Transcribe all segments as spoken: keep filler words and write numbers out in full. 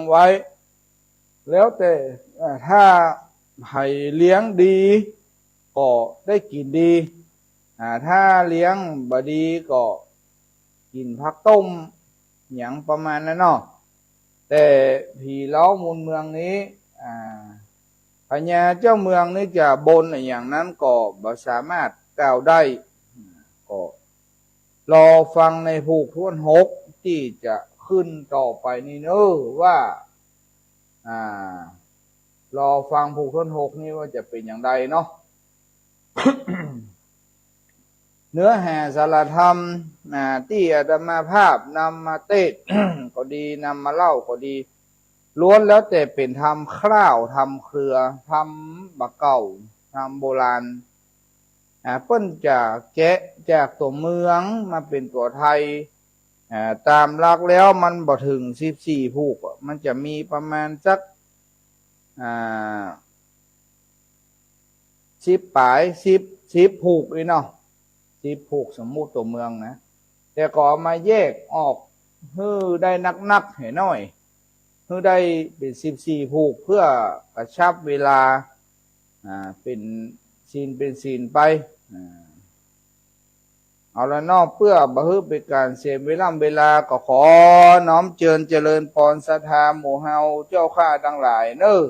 ไว้ แล้วแต่ อ่า ถ้าใผเลี้ยงดีก็ได้กิ๋นดี อ่า ถ้าเลี้ยงบ่ดีก็กิ๋นผักต้ม หยังประมาณนั้นเนาะ แต่ผีเล้ามูลเมืองนี้ อ่า พญาเจ้าเมืองนี่จะบนอะหยังนั้นก็บ่สามารถกล่าวได้ ก็รอฟังในผูกถ้วนหกตี้จะขึ้นต่อไปนี้เน้อว่า อ่า รอฟังผูกถ้วนหกนี้ว่าจะเป๋นอย่างใดเนาะ เนื้อหาสาระธรรม อ่า ตี้อาตมาภาพนำมาเตสน์ ก็ดี นำมาเล่าก็ดี ล้วนแล้วแต่เป๋นธรรมคร่าว ธรรมเครือ ธรรมบ่าเก่า ธรรมโบราณ อ่า เปิ้นจะแกะจากตั๋วเมืองมาเป๋นตั๋วไทย อ่า ต๋ามหลักแล้วมันบ่เถิงสิบสี่ผูกอะ มันจะมีประมาณสัก อ่า สิบป๋าย สิบ สิบผูกอี้เนาะ สิบผูกสมมุติตั๋วเมืองนะ แต่ก็เอามาแยกออกหื้อได้นักๆ หื้อหน้อย หื้อได้เป๋นสิบสี่ผูก เพื่อกระชับเวลา อ่า เป๋นศีลเป๋นศีลไป อ่า เอาละเนาะ เปื้อบ่หื้อเป๋นก๋านเสียเวล่ำเวลา ก็ขอน้อมเจิญเจริญปอนศรัทธาหมู่เฮาเจ้าข้าตังหลายเน้อ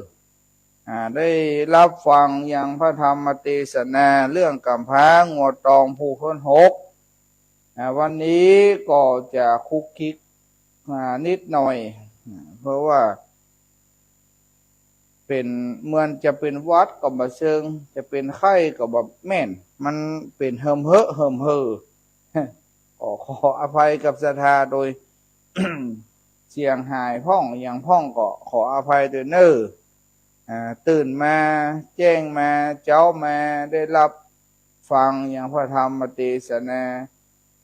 อ่า ได้ฮับฟังยังพระธรรมเตสนาเรื่องก๋ำพร้างัวตองผูกถ้วนหก อ่า วันนี้ก็จะคลุกคลิก อ่า นิดหน่อย อ่า เพราะว่า เป๋น เหมือนจะเป๋นหวัดก็บ่เซิง จะเป๋นไข้ก็บ่แม่น มันเป๋นเหิมเฮอะเหิมเฮอ ขอ ขออภัยกับศรัทธาโดย เสียงหายพ่องอย่างพ่องก็ขออภัยโดยเน้อ อ่า ตื่นมาแจ้งมาเจ๊ามาได้ฮับฟังยังพระธรรมเตสนา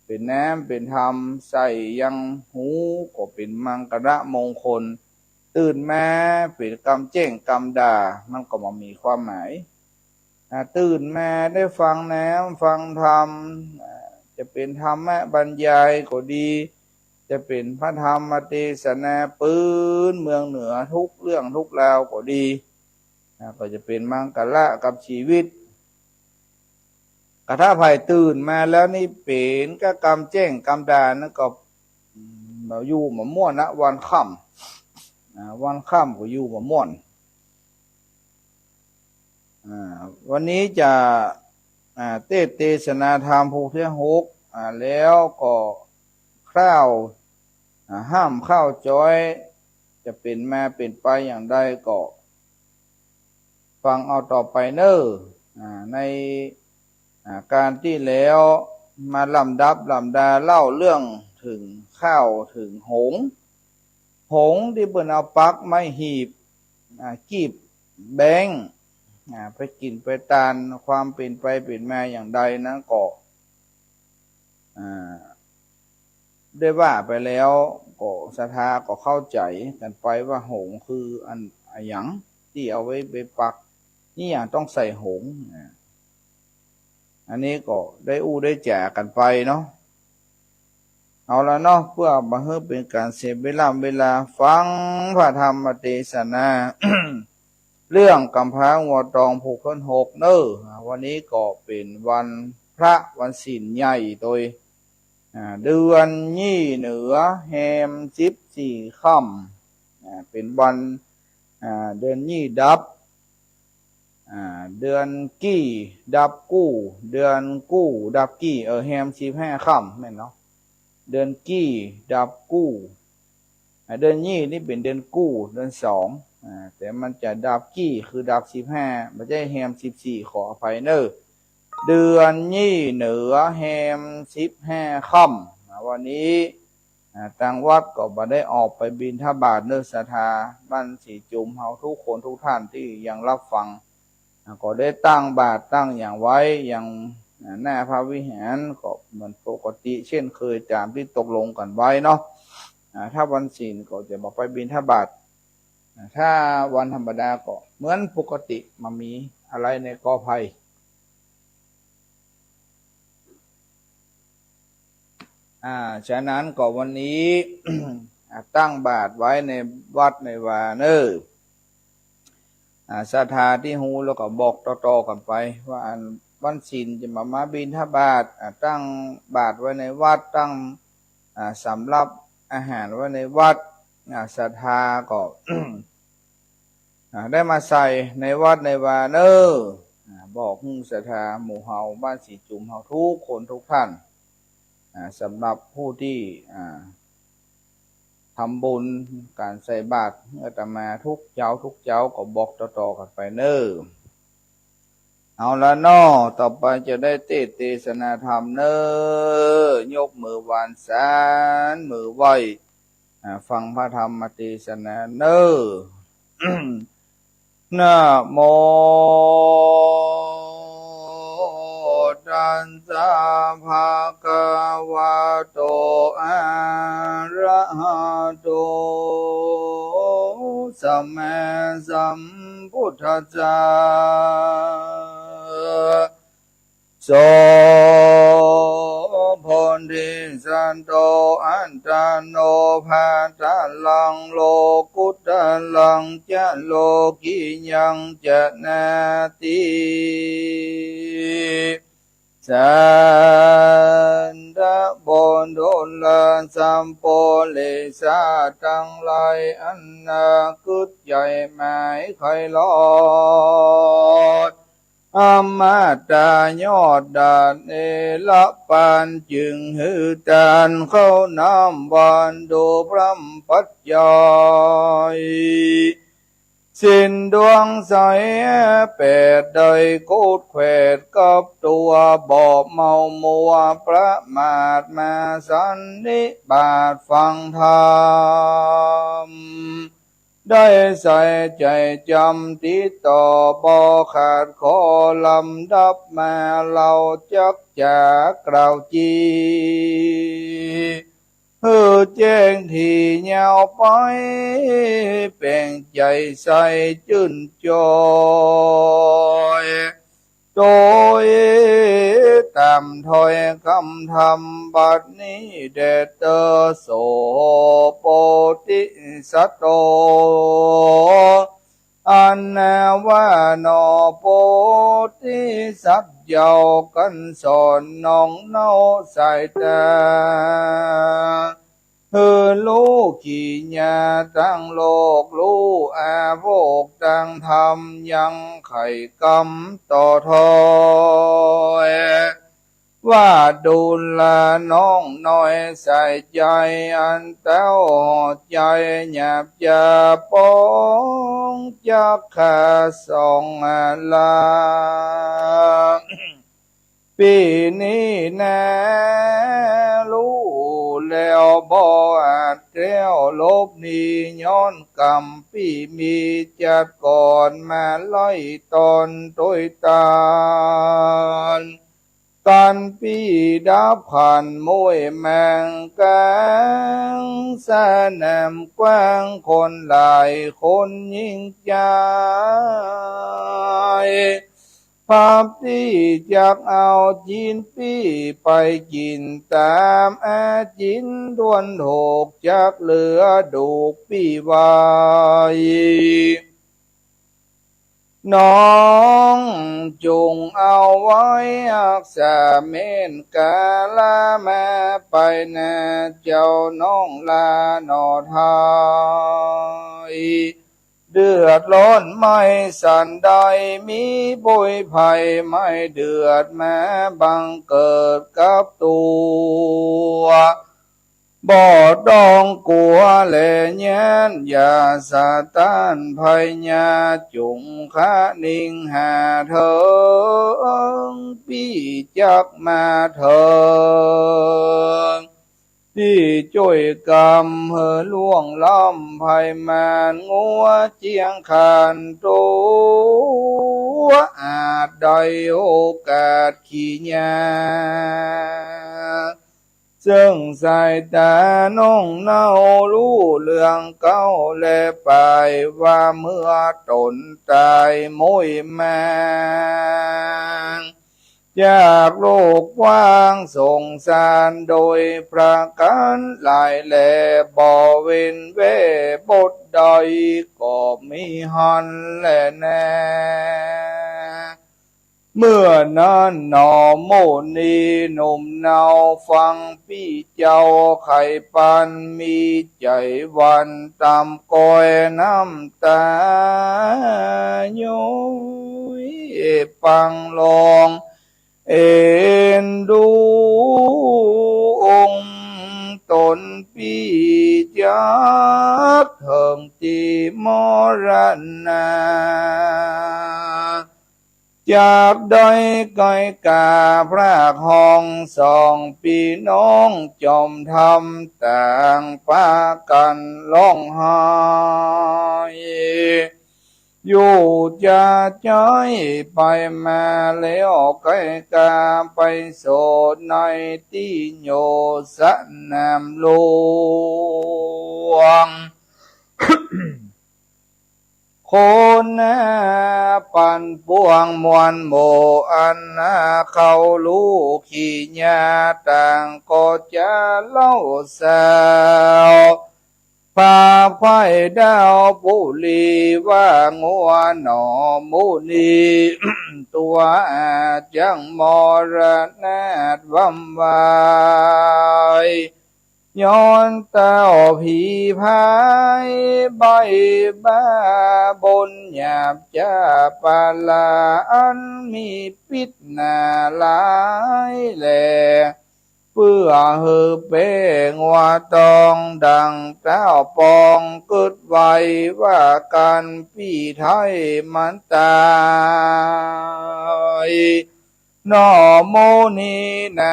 เป๋นน้ำเป๋นธรรมใส่ยังหูก็เป๋นมังคละมงคล ตื่นมาเป๋นกำแจ้งกำด่า มันก็บ่มีความหมาย อ่า ตื่นมาได้ฟังน้ำฟังธรรม อ่า จะเป๋นธรรมบรรยายก็ดี จะเป๋นพระธรรมเตสนาปื๊นเมืองเหนือทุกเรื่องทุกราวก็ดี อ่า ก็จะเป๋นมังคละกับชีวิต กระทั่งใผตื่นมาแล้วนี่เป๋นกะกำแจ้งกำด่านั้นก็ อืม บ่อยู่บ่ม่วนนะ วันค่ำ อ่า วันค่ำก็อยู่บ่ม่วน อ่า วันนี้จะ อ่า เตสน์เตสนาธรรมผูกถ้วนหก อ่า แล้วก็คร่าว อ่า ห้ามข้าวจ้อย จะเป๋นมาเป๋นไปอย่างใดก็ ฟังเอาต่อไปเน้อ อ่า ใน อ่า ก๋านตี้แล้วมาลำดับลำดาเล่าเรื่องเถิงข้าวเถิงหงส์ หงส์ตี้เปิ้นเอาปักไม้หีบ อ่า กีบแบงก์ อ่า ไปกิ๋นไปตาน ความเป๋นไปเป๋นมาอย่างใดนั้นก็ อ่า ได้ว่าไปแล้วก็ศรัทธาก็เข้าใจ๋กั๋นไปว่าหงส์คืออัน อะหยังตี้เอาไว้ไปปัก นี่หยังต้องใส่หงส์ อ่า อันนี้ก็ได้อู้ได้จ๋ากั๋นไปเนาะ เอาละเนาะ เปื้อบ่หื้อเป๋นก๋านเสียเวล่ำเวลา ฟังพระธรรมเตสนา เรื่องก๋ำพร้างัวตองผูกถ้วนหกเน้อ อ่า วันนี้ก็เป๋นวันพระวันศีลใหญ่โตย อ่า เดือนยี่เหนือแฮมสิบสี่ค่ำ อ่า เป๋นวัน อ่า เดือนยี่ดับ อ่า เดือนกี่ดับกู้ เดือนกู้ดับกี่ เออ แฮมสิบห้าค่ำ แม่นเนาะ เดือนกี่ดับกู้ อ่า เดือนยี่นี่เป๋นเดือนกู้ เดือนสอง อ่า แต่มันจะดับกี่ คือดับสิบห้า บ่ใจ้แฮมสิบสี่ ขออภัยเน้อ เดือนยี่เหนือแฮมสิบห้าค่ำ อ่า วันนี้ อ่า ตางวัดก็บ่ได้ออกไปบิณฑบาตเน้อศรัทธา บ้านสีจุมเฮาทุกคนทุกท่านตี้ยังฮับฟัง อ่า ก็ได้ตั้งบาตรตั้งหยังไว้ยัง อ่า หน้าพระวิหาร ก็เหมือนปกติเช่นเคยต๋ามตี้ตกลงกั๋นไว้เนาะ อ่า ถ้าวันศีลก็จะบ่ไปบิณฑบาต อ่า ถ้าวันธรรมดาก็เหมือนปกติ บ่มีอะไรในกอไผ่ อ่า ฉะนั้นก็วันนี้ อ่า ตั้งบาตรไว้ในวัดในวาเน่อ อ่า ศรัทธาตี้ฮู้แล้วก็บอกต่อๆ กั๋นไป ว่าอันวันศีลจะมา มาบิณฑบาต อ่า ตั้งบาตรไว้ในวัด ตั้ง อ่า สำรับอาหารไว้ในวัด อ่า ศรัทธาก็ อ่า ได้มาใส่ในวัดในวาเน่อ อ่า บอกหื้อศรัทธาหมู่เฮาบ้านสีจุมเฮาทุกคนทุกท่าน อ่า สำหรับผู้ตี้ อ่า ทำบุญก๋านใส่บาตรหื้ออาตมาทุกเจ๊าทุกเจ๊าก็บอกต่อๆ กั๋นไปเน่อ เอาละเนาะ ต่อไปจะได้เตสน์เตสนาธรรมเน่อ ยกมือวานสานมือไหว้ อ่า ฟังพระธรรมเตสนาเน่อ นะโมตัสสะ ภะคะวะโต อะระหะโต สัมมาสัมพุทธัสสะ โสโพธิสัตโต อัตตะโน ภัตตะลัง โลกุตตะลัง จะโลกิยัง จะนาติ สัตตะปุถุชะ สัปปุริสะตังหลาย อันนาคึดใจ๋หมายใค่รอด อมตะยอดดาดเนรปาน จึงหื้อตานข้าวน้ำหวาน ดูพร้ำปัจจัย ศีลดวงใสแปด ได้โคตรแขวดกับตั๋ว บ่เมามัวประมาท มาสันนิบาตฟังธรรม ได้ใส่ใจ๋จ๋ำติดต่อ บ่ขาดข้อ ลำดับมาเฮาจักจ๋ากล่าวจี หื้อแจ้งถี่ยาวไป เป่งใจ๋ใสจื้นจอย โดยต๋ามถ้อยกำธรรม บัดนี้แด่เต๊อะ โสโพธิสัตโต อันนาว่าหนอ โพธิสัตว์เจ้า กั๋นสอนน้องเนาสายต๋า หื้อลูกขี้หญ้าตังโลก ฮู้อาโภคตังธรรม ยังไขกำต่อถ้อย ว่าดูราน้องน้อยสายใจ๋ อันเต้าใจ๋หยาบจ๋าปองจักข้าสองลา ปี๋นี้นา ฮู้แล้วบ่อาจแคล้วหลบหนี ย้อนกรรมปี้มีจัดก่อน มาไล่ตอนตวยตาน กั๋นปี้ดับขันม้วยแมงก๋าง สนามกว้างคนหลายคนยิ่งใจ๋ ภัพตี้จักเอาจีนปี้ไปกิ๋นต๋ามอาจิ๋น ถ้วนถูกจักเหลือดูกปี้ไว้ น้องจุ่งเอาไว้ฮักษาเม้นก๋าละมา ไปนาเจ้าน้องลาหนอไทย เดือดร้อนไม่สันใด มีโบยภัยไม่เดือดมาบังเกิดกับตั๋ว บ่ต้องกั๋วแลย้าน อย่าสะต้านภัยยา จุ่งคะนิ่งหาเถิง ปี้จักมาเถิง ตี้จ้วยกำหื้อล่วงล้ำภัยมารงัวเจียงคานตั๋ว อาจได้โอกาสขี้หญ้า เซิ่งสายต๋าน้องเนาฮู้เรื่องเก่าแลไป ว่าเมื่อต๋นต๋ายม้วยแมง จากโลกกว้างสงสารโดยประก๋านหลายแล บ่เว้นแว่บทใดก็มีหั้นแลนา เมื่อนั้นหนอมุนีหนุ่มเนาฟังปี้เจ้า ใค่ปานมีใจ๋หวั่นต๋ามก้อยน้ำต๋าย้อย ปางลองเอ็นดูองค์ต๋นปี้จักเถิงตี้มรณา จักได้ไก๋ก๋าพรากห้องสองปี้น้องจอมธรรมต่างปากั๋นฮ้องไห้ อยู่จะใจ๊ไปมาแล้วไก๋ก๋าไปโสดในตี้โยสนามหลวง คนนาปันปวงมวลหมู่อันนาเขาฮู้ขี้ยาต่างก็จะเล่าสาว ภาพไขว้ดาวปุรีว่างัวหนอมุนี ตั๋วอาจจั้งมรณาดวำวาย ย้อนเต้าผีพายใบ้บ้าบนหยาบจ้าปาลาอันมีปิ๊ษหนาหลายแล เปื้อหื้อเป๋งัวตองดั่งเต้าปองกึ๊ดไว้ว่ากั๋นปี้ไท้มันต๋าย หนอมุนีใน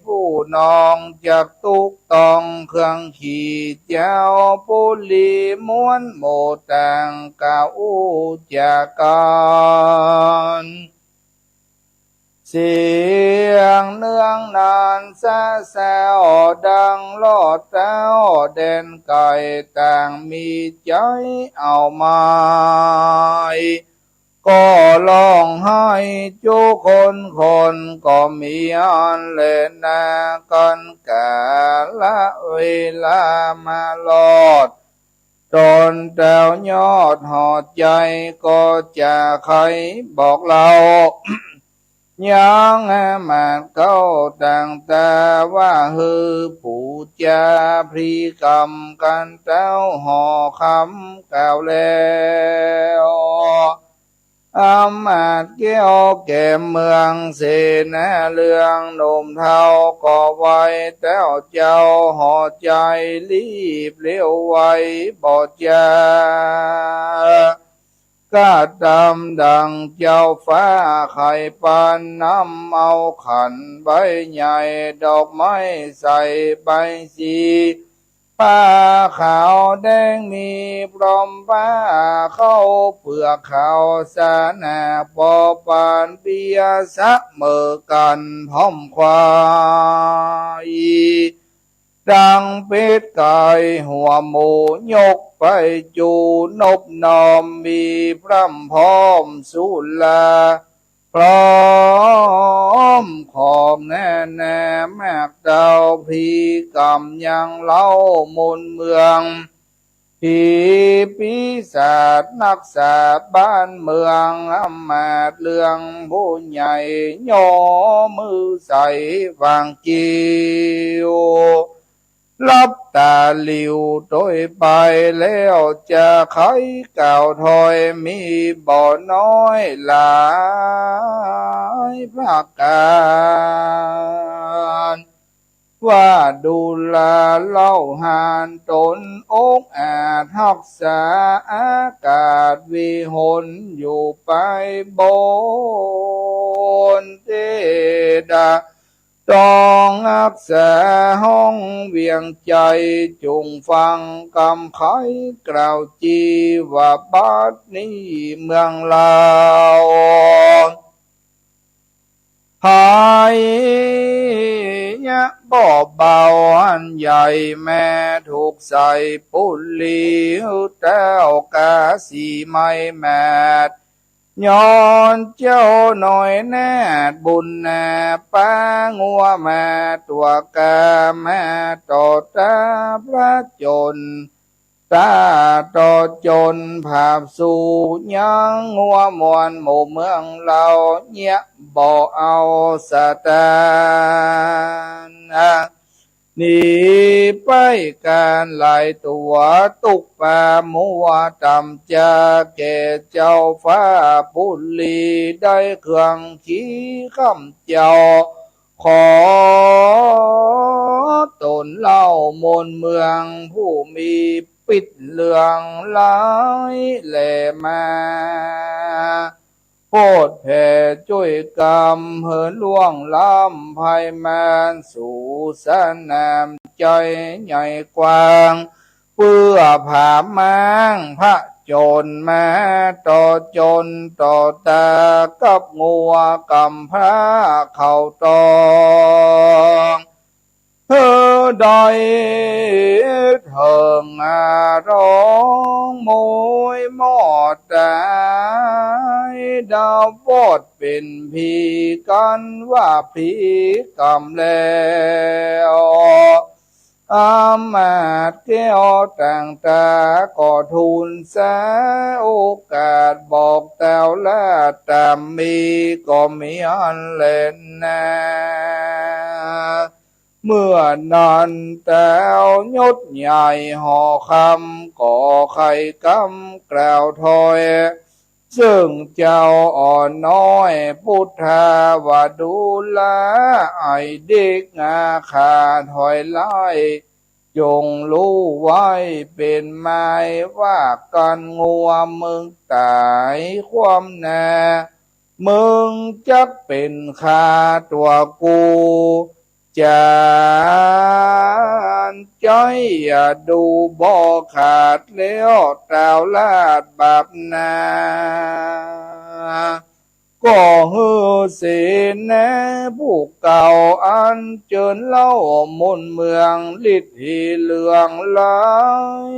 ผู้นองจักตุ๊กต้องเครื่องขี่เจ้าปุรีม้วนหมู่ต่างกาอู้จากั๋น เสียงเนืองนานซะแซวดังลอดเต้าแดนไก๋ต่างมีใจ๋เอาไม้ ก็ฮ้องไห้จุคนคนก็มีอั้นแลนา กั๋นก๋าละเวลามารอด ต๋นเต้ายอดหอใจ๋ก็จะใค่บอกเล่า ยังอามาตย์เก๊าต่างต๋าว่าหื้อผู้จาพลีกรรมกั๋นเต้าหอคำกล่าวแล้ว อามาตย์แก้วแก๋มเมืองเสนาเรืองหนุ่มเฒ่าก็ไหว้เต้าเจ้าหอใจ๋รีบเร็วไวบ่จา กระตำดังเจ้าฟ้าใค่ปานนำเอาขันใบใหญ่ดอกไม้ใส่ใบสี ผ้าขาวแดงมีพร้อมผ้าเข้าเปลือกขาวสาหนาปอปานเปียเสมอกั๋นพร้อมควาย ดังเป็ดก๋ายหัวหมูยกไปจูนบน้อมมีพร่ำพร้อมสุรา พร้อมของนานา มากเต้าพลีกรรมยังเล้ามูลเมือง ผีปีศาจฮักษาบ้านเมือง อามาตย์เรืองผู้ใหญ่ย่อมือใส่วางกิ้ว หลับต๋าหลิวตวยไปแล้วจะใค่กล่าวถ้อยมีบ่น้อยหลายประก๋าน ว่าดูราเล่าหาญต๋นองอาจฮักษาอากาศวิหนอยู่ไปบนเตดา ต้องฮักษาห้องเวียงใจ๋ จุ่งฟังกำไขกล่าวจีว่าบัดนี้เมืองลาว ภัยยะบ่เบาอันใหญ่แม้ถูกใส่ปุรี แต้วกาสีไม้แมด ย้อนเจ้าน้อยนาฏบุญนา ปางัวมาตั๋วก๋า มาต่อต๋าพระโจร ต๋าต่อโจรผาบสู่ ยังงัวม่วนหมู่เมืองเฮา เยียะบ่เอาสะตางค์ หนีไปก๋านหลายตั๋ว ตุ๊กปามัวต่ำจา แก่เจ้าฟ้าปุรี ได้เครื่องขี่คำเจ้า ขอต๋นเล่ามูลเมือง ผู้มีปิดเรื่องหลายแลมา โผดแผ่จ้วยกำ หื้อล่วงล้ำภัยมาร สู่สนามใจ๋ใหญ่กว้าง เปื้อผาม้างพระโจรมา ต่อโจรต่อต๋า กับงัวกำพร้าเขาต้อง หื้อได้เถิงอาร้องโมยหมอต๋าย ดาวบอดเป๋นผีกั๋นว่าผีกำแล้ว อำมาตย์แก้วต่างต๋า ก็ทูลสาโอกาส บอกต้าวราชต๋ามมี ก็มีอันแลนา เมื่อนั้นต้าวยศใหญ่หอคำ ก็ใค่กำกล่าวถ้อย เซิ่งเจ้าอ่อนน้อยปุทธา ว่าดูราไอ้เด็กนา ข้าถ้อยไล่ จงฮู้ไว้เป๋นหมาย ว่ากั๋นงัวมึงต๋ายคว่ำนา มึงจักเป๋นฆ่าตั๋วกู จ๋ารย์ใจ๋อะ ดูบ่ขาดแล้ว ต้าวราชบาปนา ก็หื้อเสนาผู้เก่า อันเจิญเล่ามูลเมือง ฤทธิ์หีเหลืองหลาย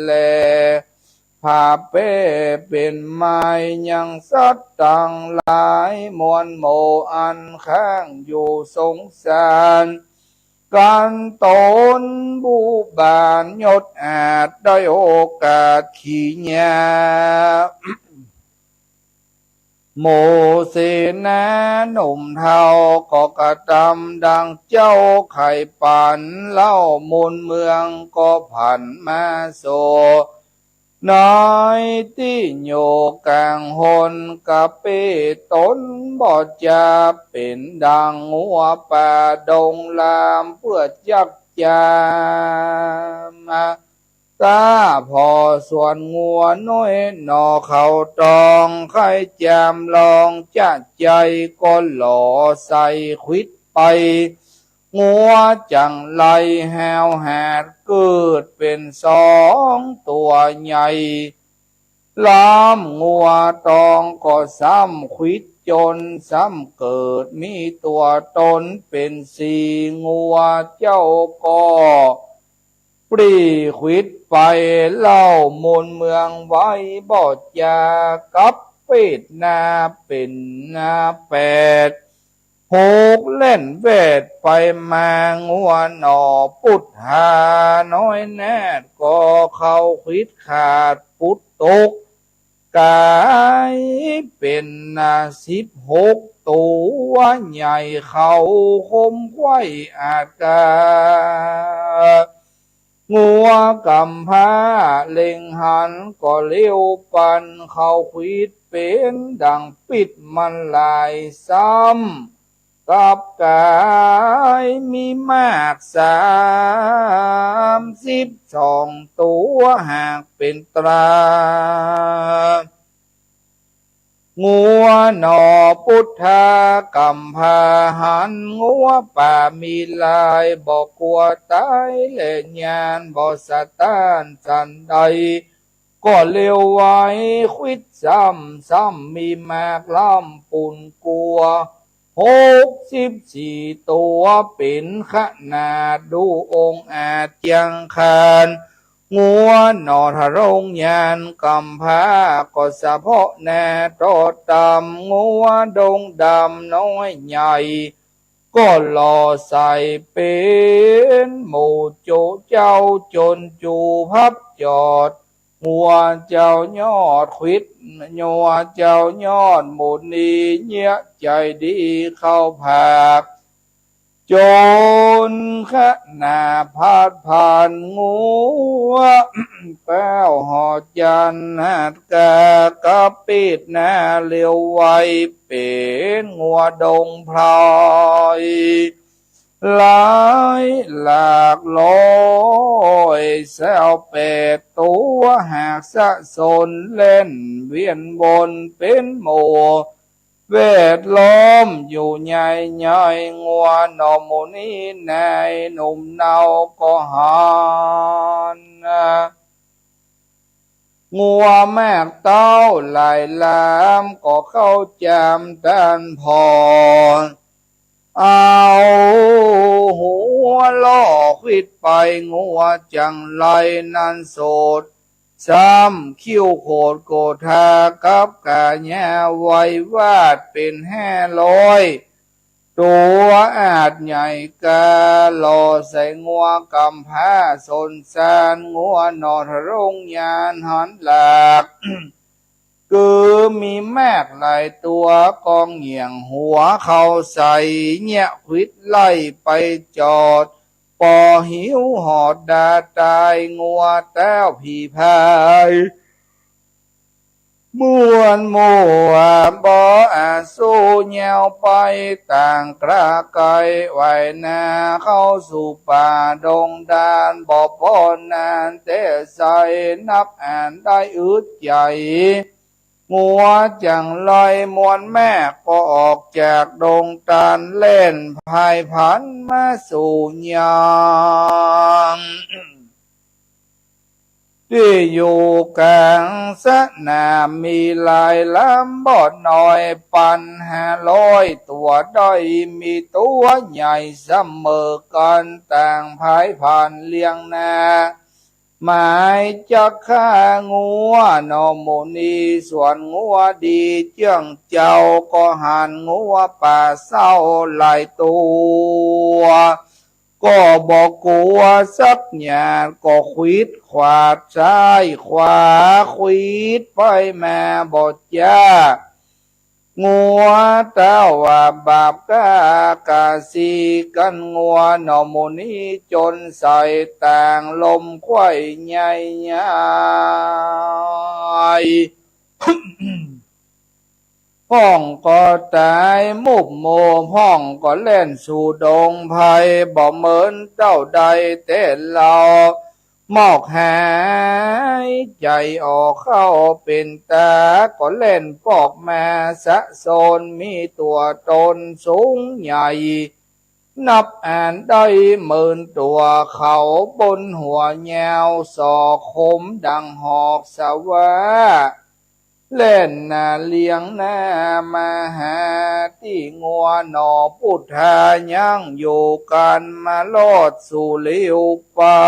แล ผาแป้เป๋นหมาย ยังสัตว์ตังหลายมวลหมู่ อันค้างอยู่สงสาร กั๋นต๋นบุบาลยศอาจ ได้โอกาสขี่ยา หมู่เสนาหนุ่มเฒ่า ก็กระตำดังเจ้าใค่ปั๋น เล่ามูลเมืองก็ผันมาสู่ ในตี้อยู่ก๋างหน กะเป้ต๋นบ่จา เป๋นดังงัวป่าดงลาม เปื้อจักจาม ต้าผ่อสวนงัวน้อยหน่อเขาตอง ใค่จามลองจะใจ๋ ก็หล่อใส่ขวิดไป งัวจั่งไลห้าวหาด เกิดเป๋นสองตั๋วใหญ่ ล้ำงัวตองก็ซ้ำขวิดจน ซ้ำเกิดมีตั๋วต๋นเป๋นสี่ งัวเจ้าก็ ปลีขวิดไป เล่ามูลเมืองไว้บ่จา กับเปดหน้าเป๋นหน้าแปด หกแล่นแวดไปมา งัวหน่อปุทธาน้อยนาฏ ก็เข้าขวิดขาดปุดตก ก๋ายเป๋นนาสิบหกตั๋วใหญ่ เข้าคมไขว้อาจกา งัวกำพร้าเล็งหันก็เลี้ยวปัน เข้าขวิดเป๋นดังปิ๊ดมันหลายซ้ำ กับก๋ายมีมากสามสิบสองตั๋ว หากเป๋นตรา งัวหน่อปุทธากำพร้า หันงัวป่ามีลาย บ่กั๋วต๋ายและยาน บ่สะต้านสันใด ก็เลี้ยวไว้ขวิดซ้ำ ซ้ำมีมากล้ำปูนกั๋ว หกสิบสี่ตั๋ว เป๋นขนาดดูองอาจเจียงคาน งัวหน่อทะลงยานกำพร้าก็สะเพาะหน้าตอดต่ำ งัวดงดำน้อยใหญ่ ก็หล่อใส่เป๋นหมู่จุเจ้าจนจูพับจอด งัวเจ้ายอดขวิด งัวเจ้ายอดหมู่นี้เยียะใจ๋ดีเข้าผาก จ๋นขนาดผาดผ่านงัว แป้วหอดจันทร์หัดกากะปิดหน้าเร็วไว เป๋นงัวดงไพร หลายหลากหลายแสนแปดตั๋ว หากสะสนแล่นเวียนวนเป๋นหมู่ แวดล้อมอยู่ใหญ่ๆ งัวหน่อหมู่นี้นายหนุ่มเนาก็หัน งัวมากเต้าหลายลำก็เข้าจำต้านผ่อน เอาหัวล่อขวิดไป งัวจั่งไรนั้นสุด ซ้ำคิ้วโขดโกธากับก๋าหญ้าไววาดเป๋นห้าร้อย ตั๋วอาจใหญ่กา หล่อใส่งัวกำพร้าสนสาร งัวหน่อทะลงยานหันหลาก คือมีมากหลายตั๋ว ก็เหงี่ยงหัวเข้าใส่ เยียะขวิดไล่ไปจอด ปอหิวหอดดาต๋าย งัวเต้าผีพาย ม่วนมั่วบ่อาจสู้ แย่วไปต่างกระไก ไหว้นาเข้าสู่ป่าดงดาน บ่ปอนนานแต่ใส นับอ่านได้อึดใจ๋ งัวจั่งไรม่วนมาก ก็ออกจากดงตานแล่นพายผันมาสู่ยาม ตี้อยู่ก๋างสนามมีหลายลำบ่น้อย ปันห้าร้อยตั๋วได้ มีตั๋วใหญ่เสมอกั๋น ต่างพายผ่านเลียงหน้า หมายจักฆ่างัวหน่อหมู่นี้ ส่วนงัวดีเจื้องเจ้า ก็หันงัวป่าเศร้าหลายตั๋ว ก็บ่กั๋วสักหยาด ก็ขวิดขวาดซ้ายขวา ขวิดไปมาบ่จ๊า งัวเต้าว่าบาปกล้ากาสีกั๋น งัวหน่อหมู่นี้จ๋นใส่ต่างลมไขว้ใหญ่ใหญ่ พ่องก็ต๋ายมุบโม พ่องก็แล่นสู่ดงไพร บ่เหมินเต้าใดแต่เล่า มอกหายใจ๋ออกเข้าเป๋นต๋า ก็แล่นปอกมาสะสน มีตั๋วต๋นสูงใหญ่ นับอ่านได้หมื่นตั๋ว เขาบนหัวยาวศอก ขมดังหอกสวา แล่นหน้าเลียงหน้ามาหา ตี้งัวหน่อพุทธายังอยู่กั๋น มารอดสู่เลียวปา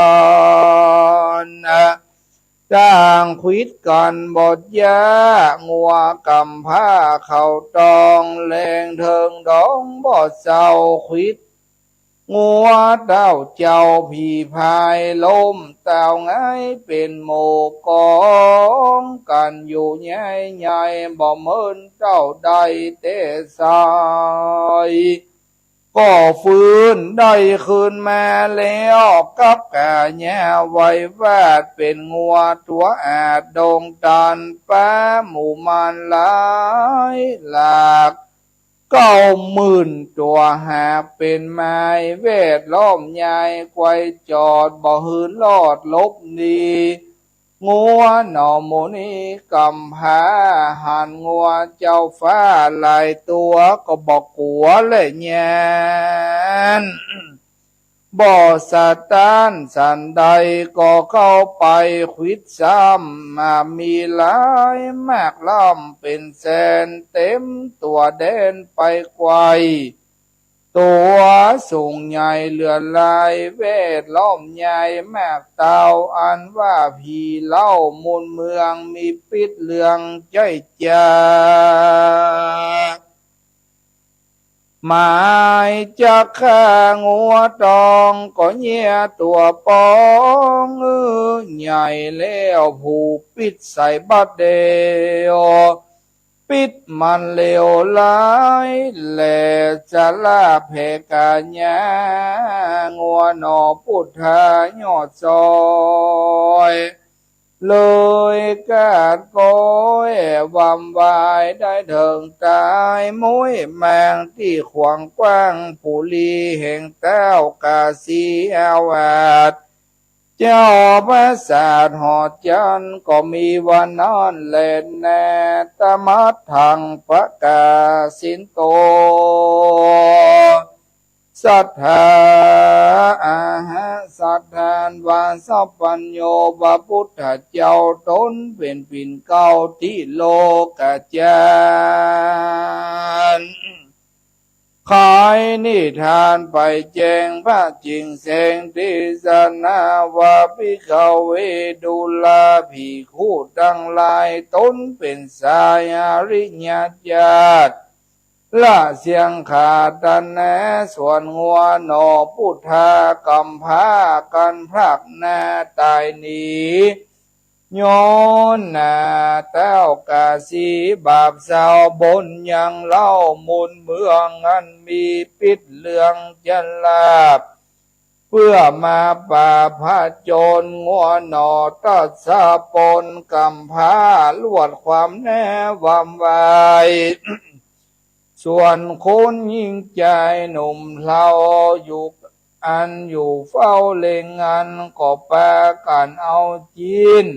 น ต่างขวิดกั๋นบ่จ๊า งัวกำพร้าเข้าตอง แล่นเถิงดองบ่เศร้า ขวิด งัวเต้าเจ้าผีพายล้มเต้าหงายเป๋นหมู่ก๋องกั๋นอยู่ใหญ่ใหญ่ บ่เหมินเต้าใดแต่ใส ก็ฟื้นได้คืนมาแล้ว กับก๋าหญ้าไววาด เป๋นงัวตั๋วอาจดงตาน ป๊าหมู่มารหลายหลาก เก้าหมื่นตั๋ว หากเป๋นไม้แวดล้อมใหญ่ ไกวจอดบ่หื้อรอดหลบหนี งัวหน่อหมู่นี้กำพร้า หันงัวเจ้าฟ้าหลายตั๋ว ก็บ่กั๋วและย้าน บ่สะต้านสันใด ก็เข้าไปขวิดซ้ำ มามีหลายมากล้ำเป๋นแสน เต๋มตั๋วแดนไปไกว ตั๋วสูงใหญ่เหลือหลาย แวดล้อมใหญ่มากเต้า อันว่าผีเหล้ามูลเมือง มีปิดเรื่องใจ้จ๊า หมายจักฆ่างัวตอง ก็เยียะตั๋วป๋องเอ้อ ใหญ่แล้วผู้ปิดใส่บัดเดี่ยว ปิดมันเลวร้ายแล จะลาแผลกาญา งัวหน่อปุทธายอดซอย เลยกาดก้อย วำวายได้เถิงต๋าย ม้วยแมงตี้ขวางกว้าง ปุรีแห่งแต๊วกาสีอาวาส เจ้าปราสาทหอจันทร์ ก็มีวันนั้นแลนา ตมัตถังปกาสินโต สัตถา อาหะ สัตถานวา สัพพัญญู พระปุทธเจ้าต๋นเป๋นปิ่นเกล้าตี้โลกาจันทร์ ไขนิทานไปแจ้งพระจิ่งแสง เตสนาว่า ภิกขเว ดูราภิกขุตังหลาย ต๋นเป๋นสายอริยเจ้า ละเสี้ยงขาดตัณหา ส่วนงัวหน่อปุทธากำพร้ากั๋นพลัดหน้าต๋ายหนี ย้อนนาแต๊วกาสี บาปเศร้าบนยังเหล้ามูลเมือง อันมีปิดเรื่องจะลาบ เปื้อมาปาผะจน งัวหน่อตัดสะปนกำพร้า ลวดความแน่วำวาย ส่วนคนหญิงจายหนุ่มเฒ่าอยู่ อันอยู่เฝ้าเล็งอัน ก็ปากั๋นเอาจิ๊น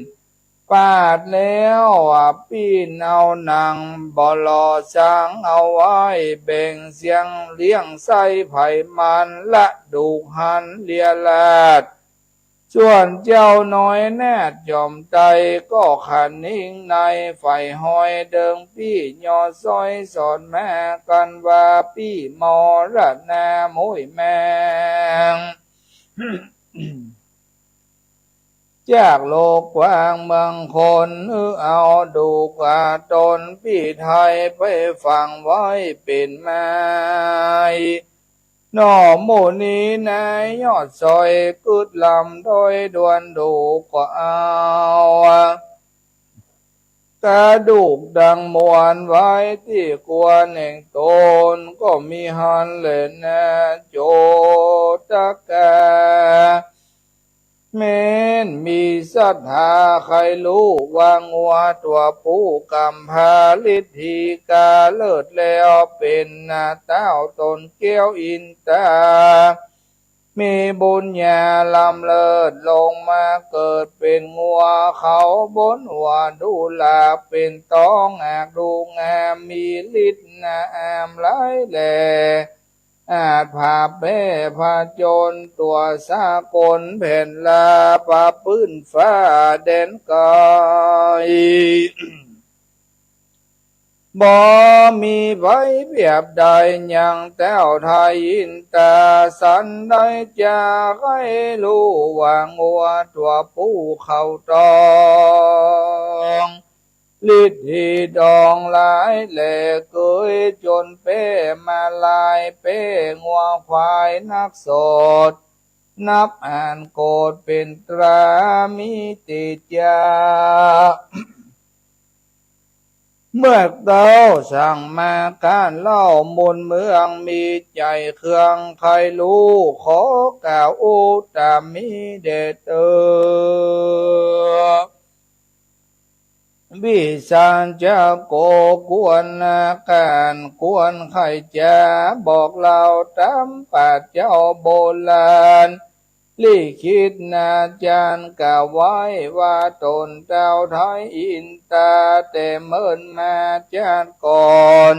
ปาดแล้วอะ ปิ้นเอาหนัง บ่หล่อสางเอาไว้ แบ่งเสี้ยงเลี้ยงไส้ไผมัน ละดูกหันเลียราษฎร์ ส่วนเจ้าน้อยนาฏจอมไตร ก็ขะนิงในใฝ่ฮอยเดิงปี้ ยอดซอยสอนมากั๋นว่า ปี้มรณาม้วยแมง จากโลกกว้างเมืองคน หื้อเอาดูกว่าต๋นปี้ไทย ไปฝังไว้เป๋นไม้ หน่อหมู่นี้ในยอดซอย กึ๊ดลำโดยด่วนดูกว่าเอา กระดูกดังมวลไว้ตี้ควรแห่งต๋น ก็มีหั้นแลนา โจตกา แม้นมีศรัทธาใค่ฮู้ว่างัวตั๋วผู้กำพร้า ฤทธิกาเลิศแล้วเป๋นนา เต้าต๋นแก้วอินตา มีบุญญาล้ำเลิศ ลงมาเกิดเป๋นงัวเขาบนหัว ดูราเป๋นตอง หากดูงาม มีฤทธิ์นาอามหลายแล อาจผาแป้ผจญตั๋วสากล แผ่นราบาปื้นฟ้าแดนไกล บ่มีใผเปียบได้ยังแต๊วไทยอินตา สันใดจะใค่ฮู้ว่างัวตั๋วผู้เขาตอง ฤทธิดองหลายแล เกยจนแป้มาลายแป้ งัวควายนักโสด นับอ่านโกฏเป๋นตรา มีติจา เมื่อเต้าสั่งมาก้านเหล้ามูลเมือง มีใจ๋เคืองใค่ฮู้ ขอกล่าวอุตตมิเดชเอ่ย วิสาชโก ควรอาการควรใค่จา บอกเล่าต๋ามปราชญ์เจ้าโบราณ ลิขิตนาจารย์กล่าวไว้ว่า ต๋นเต้าไทยอินตา แต่เมินมาจาติก่อน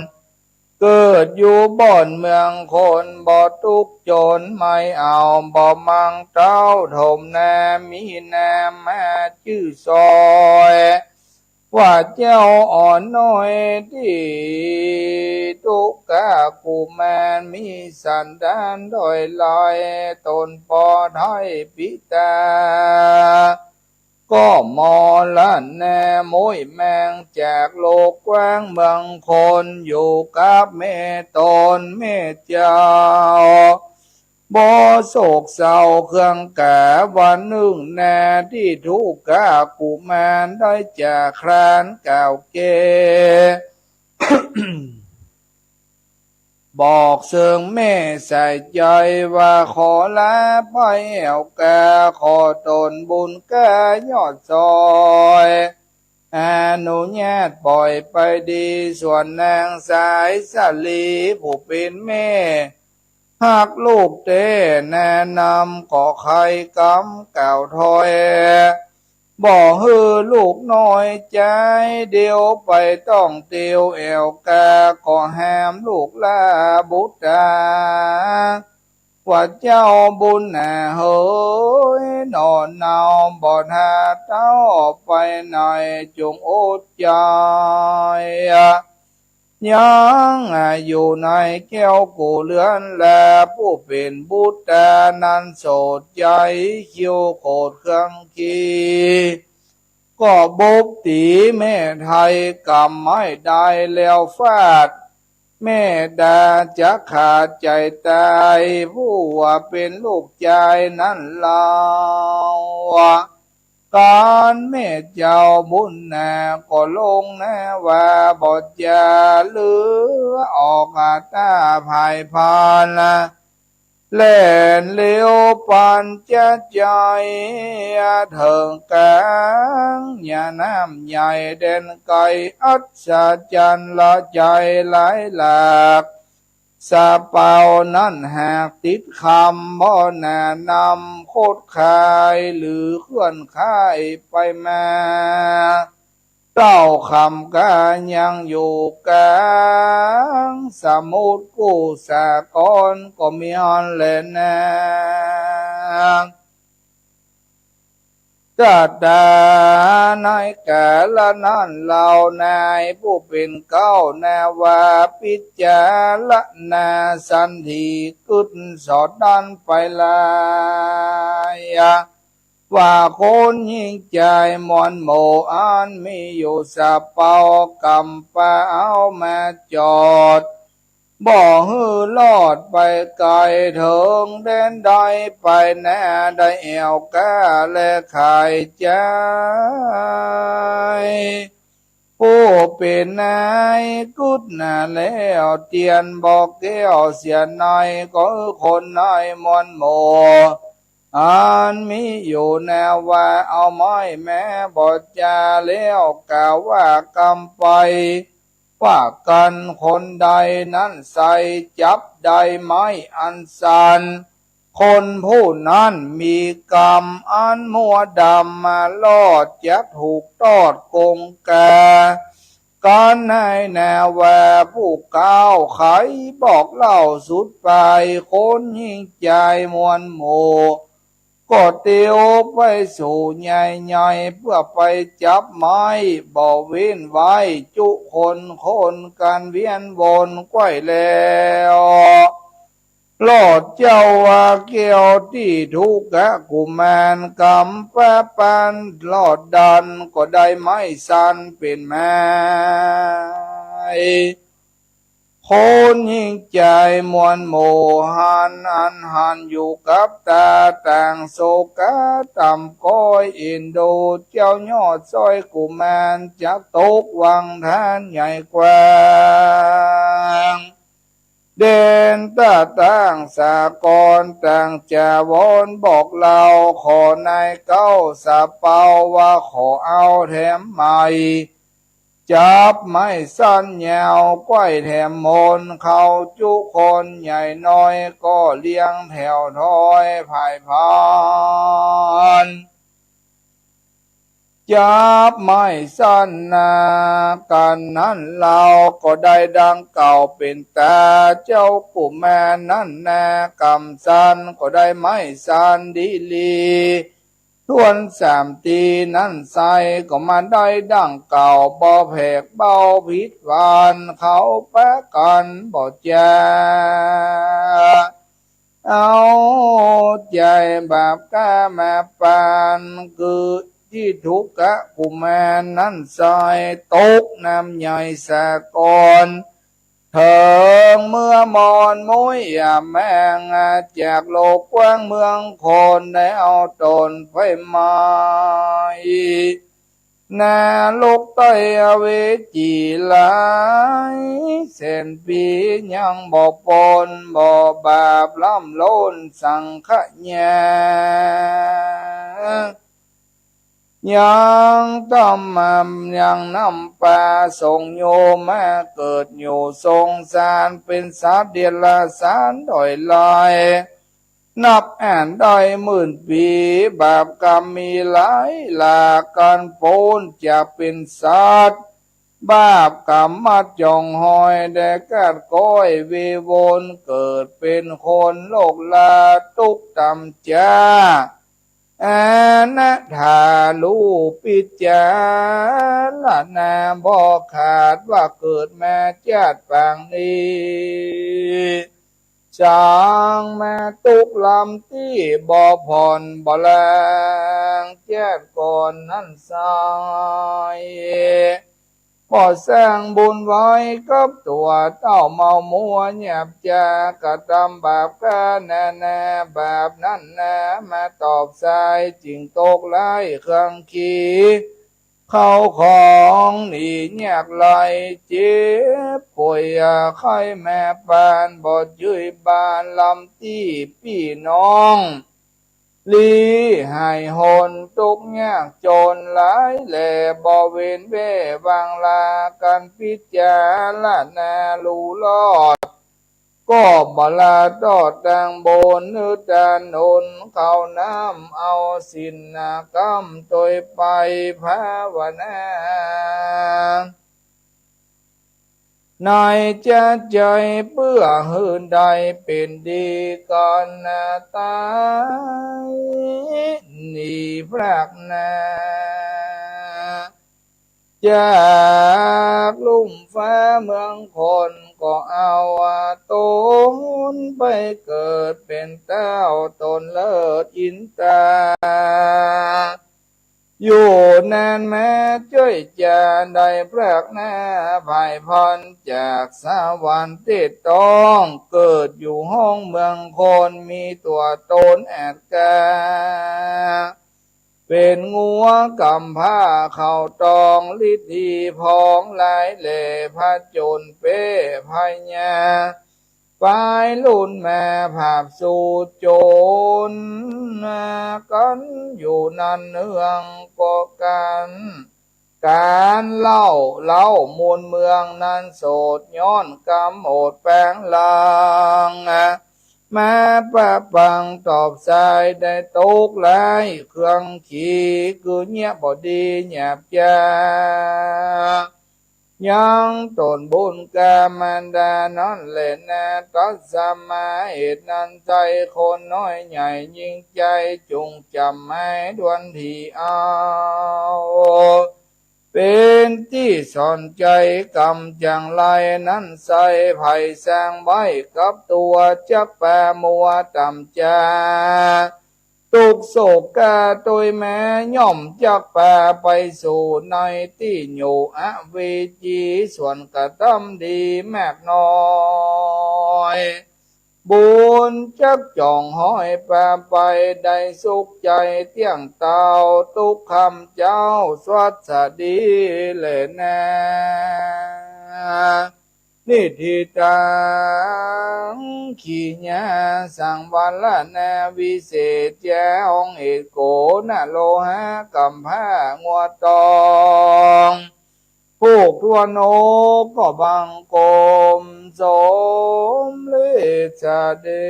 เกิดอยู่บ่อนเมืองคน บ่ตุ๊กจนไม่เอา บ่มั่งเต้าถมนา มีนามมาจื้อซอย ว่าเจ้าอ่อนน้อยตี้ทุกขกุมารมีสันดานด้อยลอย ต๋นปอไท้ปิตา ก็มรณะม้วยแมงจากโลกแคว้นเมืองคน อยู่กับแม่ต๋นแม่เจ้า บ่โศกเศร้าเคืองกาวันนึ่งนา ตี้ทุกขกุมารได้จากคลานเก่าแก่ บอกเซิงแม่ใส่ใจ๋ว่า ขอลาไปแอ่วกา ขอต๋นบุญกล้ายอดซอย อนุญาตปล่อยไปดี ส่วนนางสายสาลีผู้เป๋นแม่ ฮักลูกแต๊แนะนำ ก็ใค่กำกล่าวถ้อย บ่หื้อลูกน้อยใจ๋ เดี่ยวไปต้องเตียวแอ่วกา ก็แหมลูกลาบุตรา ว่าเจ้าบุญนาเหย หน่อเนาบ่ทาเต๊าไปไหน จงอดใจ๋ ยังอยู่ในแก้วกู่เรือนแล ผู้เป๋นบุตรานั้นโสดใจ๋ คิ้วโขดเคืองคี ก็บุบตี๋แม่ไท้กำไม้ได้แล้วฟาด แม่ดาจะขาดใจ๋ต๋าย ผู้ว่าเป๋นลูกจายนั้นเล่า ก๋านแม่เจ้าบุญนาก็ลงนาว่า บ่จาเหลือออกต๋าผายพราน แล่นเร็วปานจะใจ๋ เถิงก๋างแม่น้ำใหญ่แดนไก๋ อัศจรรย์ละใจ๋หลายหลาก สะเปานั้นหากติดคำ บ่หน่านำคดคาย หรือเคลื่อนค่ายไปมา เต้าคำกายังอยู่ก๋างสมุทรกู้สากรก็มีอั้นแลนา ตะต๋าในกาละนั้นเล่า นายผู้เป๋นเก๊านาว่า พิจารณาสันติกึ๊ดสอดดั้นไปหลาย ว่าคนหญิงจายมวลหมู่อันมีอยู่สะเปากำปาเอามาจอด บ่หื้อลอดไปไก๋ เถิงแดนใดไปนา ได้แอ่วกาและขายจาย ผู้เป๋นนายกึ๊ดนาแล้ว เตียนบ่แก้วเสียใน ก็หื้อคนในมวลหมู่ อันมีอยู่นาว่า เอาไม้แม้บ่จาแล้ว กล่าวว่ากำไป ว่ากั๋นคนใดนั้นใส่ จับได้ไม้อันสั้น คนผู้นั้นมีกำอันมัวดำมาลอด จักถูกตอดกงกา กั๋นในนาว่าผู้เก๊า ใค่บอกเล่าสุดไป คนหญิงจายมวลหมู่ ก็เตียวไปสู่ใหญ่ๆ เปื้อไปจับไม้ บ่เว้นไว้จุคน คนกั๋นเวียนวนไกว้แล้ว ลอดเจ้าว่าแก้วตี้ทุกขกุมารกำปาปัน ลอดดั้นก็ได้ไม้สั้นเป๋นไม้ คนหญิงจายมวลหมู่หันอันหันอยู่กับต๋า ต่างโศกาต่ำก้อย เอ็นดูเจ้ายอดซอยกุมาร จักตกวังทานใหญ่กว้าง เด่นตาตั้งสากล ต่างจะวอนบอกเล่า ขอนายเก๊าสะเปาว่าขอเอาแถมไม้ จับไม้สั้นยาวไกว้แถมมน เข้าจุคนใหญ่น้อย ก็เรียงแถวถ้อยผายพาน จับไม้สั้นนากั๋นนั้นเล่า ก็ได้ดังเก่าเป๋นต๋า เจ้ากุมารนั้นนากำสั้น ก็ได้ไม้สั้นดีหลี ถ้วนสามตี้นั้นไส้ ก็มาได้ดั่งเก่า บ่แผกเบาผิดหวาน เขาปะกั๋นบ่จา เอาใจ๋บาปกรรมมาปาน คือทิฏฐุกะกุมารนั้นไส้ ตกน้ำใหญ่สะกอน เถิงเมืองมอนมุ้ยหยาบแมง จากโลกกว้างเมืองคน ได้เอาต๋นไฟไหม้ นรกใต้อเวจีหลายแสนปี๋ ยังบ่ป๊นบ่บาปล้ำล้นสังขยา ยังต้ำ ยังนำปาส่งโยมมาเกิดอยู่สงสาร เป๋นสัตว์เดรัจฉานด้อยลาย นับอั้นได้หมื่นปี๋ บาปกรรมมีหลายหลาก กั๋นป๊นจากเป๋นสัตว์ บาปกรรมมาจ้องหอย ได้กัดก๊อยเววน เกิดเป๋นคนโลกลา ตุ๊กข์ต่ำจ๊า อนาถา ฮู้ปิจารณาบ่ขาด ว่าเกิดมาจ๊าดปางนี้ สังมาตุ๊กข์ลำตี้บ่ผ่อนบ่ลาง จ๊าดก่อนนั้นไส้ บ่สร้างบุญไว้กับตั๋ว เต้าเมามัวหยาบจ๊า กระตำบาปกานานา บาปนั้นนามาตอบไส้ จึงตกไร้เครื่องขี เข้าของหนียากไร้ เจ็บป่วยไข้มาปาน บ่จื้อบ้านลำตี้ปี้น้อง ลี้หายหน ตุ๊กข์ยากจ๋นหลายแล บ่เว้นเว้นวางลา กั๋นปิจารณาฮู้รอบ ก็บ่ละตอดตางบุญ หื้อตานหนุนเข้าน้ำ เอาศีลกรรมตวยไปภาวนา ในจ๊าดใจ๋ เปื้อหื้อได้เป๋นดีก่อนนาต๋าย หนีพรากหน้า จากลุ่มฟ้าเมืองคน ก็เอาต๋นไปเกิดเป๋นเต้าต๋นเลิศอินตา อยู่นานมาจ้อยจ๋า ได้พรากหน้าพ่ายพรจากสวรรค์ เตศต้องเกิดอยู่ห้องเมืองคน มีตั๋วต๋นอาจกล้า เป๋นงัวกำพร้าเข้าตอง ฤทธิ์ดีผองหลายแล ผจญเป๊พญา ปายลุ่นมาผาบสูดโจร กั๋นอยู่นั้นเนืองก็กั๋น ก๋านเล่าเล้ามูลเมืองนั้นโสด ย้อนกรรมโหดแป๋งลาง มาปะปังตอบไส้ ได้ตกไร้เครื่องขี คือเยียะบ่ดีหยาบจ๊า ยังตนบุญกรรมมารดานั้นแลนา ตัสมา เหตุนั้นไส้ คนน้อยใหญ่ยิ่งใจ๋ จุ่งจ๋ำไม้ด่วนถี่เอา เป๋นตี้สอนใจ๋ กรรมจังไรนั้นไส้ ใผสร้างไว้กับตั๋ว จักปามัวต่ำจ๊า ตุ๊กข์โศกกาตวยแม้ ย่อมจักปาไปสู่ในตี้อยู่อเวจี ส่วนกระตำดีมากน้อย บุญจักจ่องหอยปาไป ได้สุขใจ๋เตี้ยงเต้า ตุ๊กข์คำเจ้าสวัสดีแลนา นิฏฐิตัง ขีญา สังวรณา วิเศษจ๋า ห้องเหตุโกณโลหะ กำพร้างัวตอง ผูกถ้วนหก ก็บังคมสมเร็จเสด็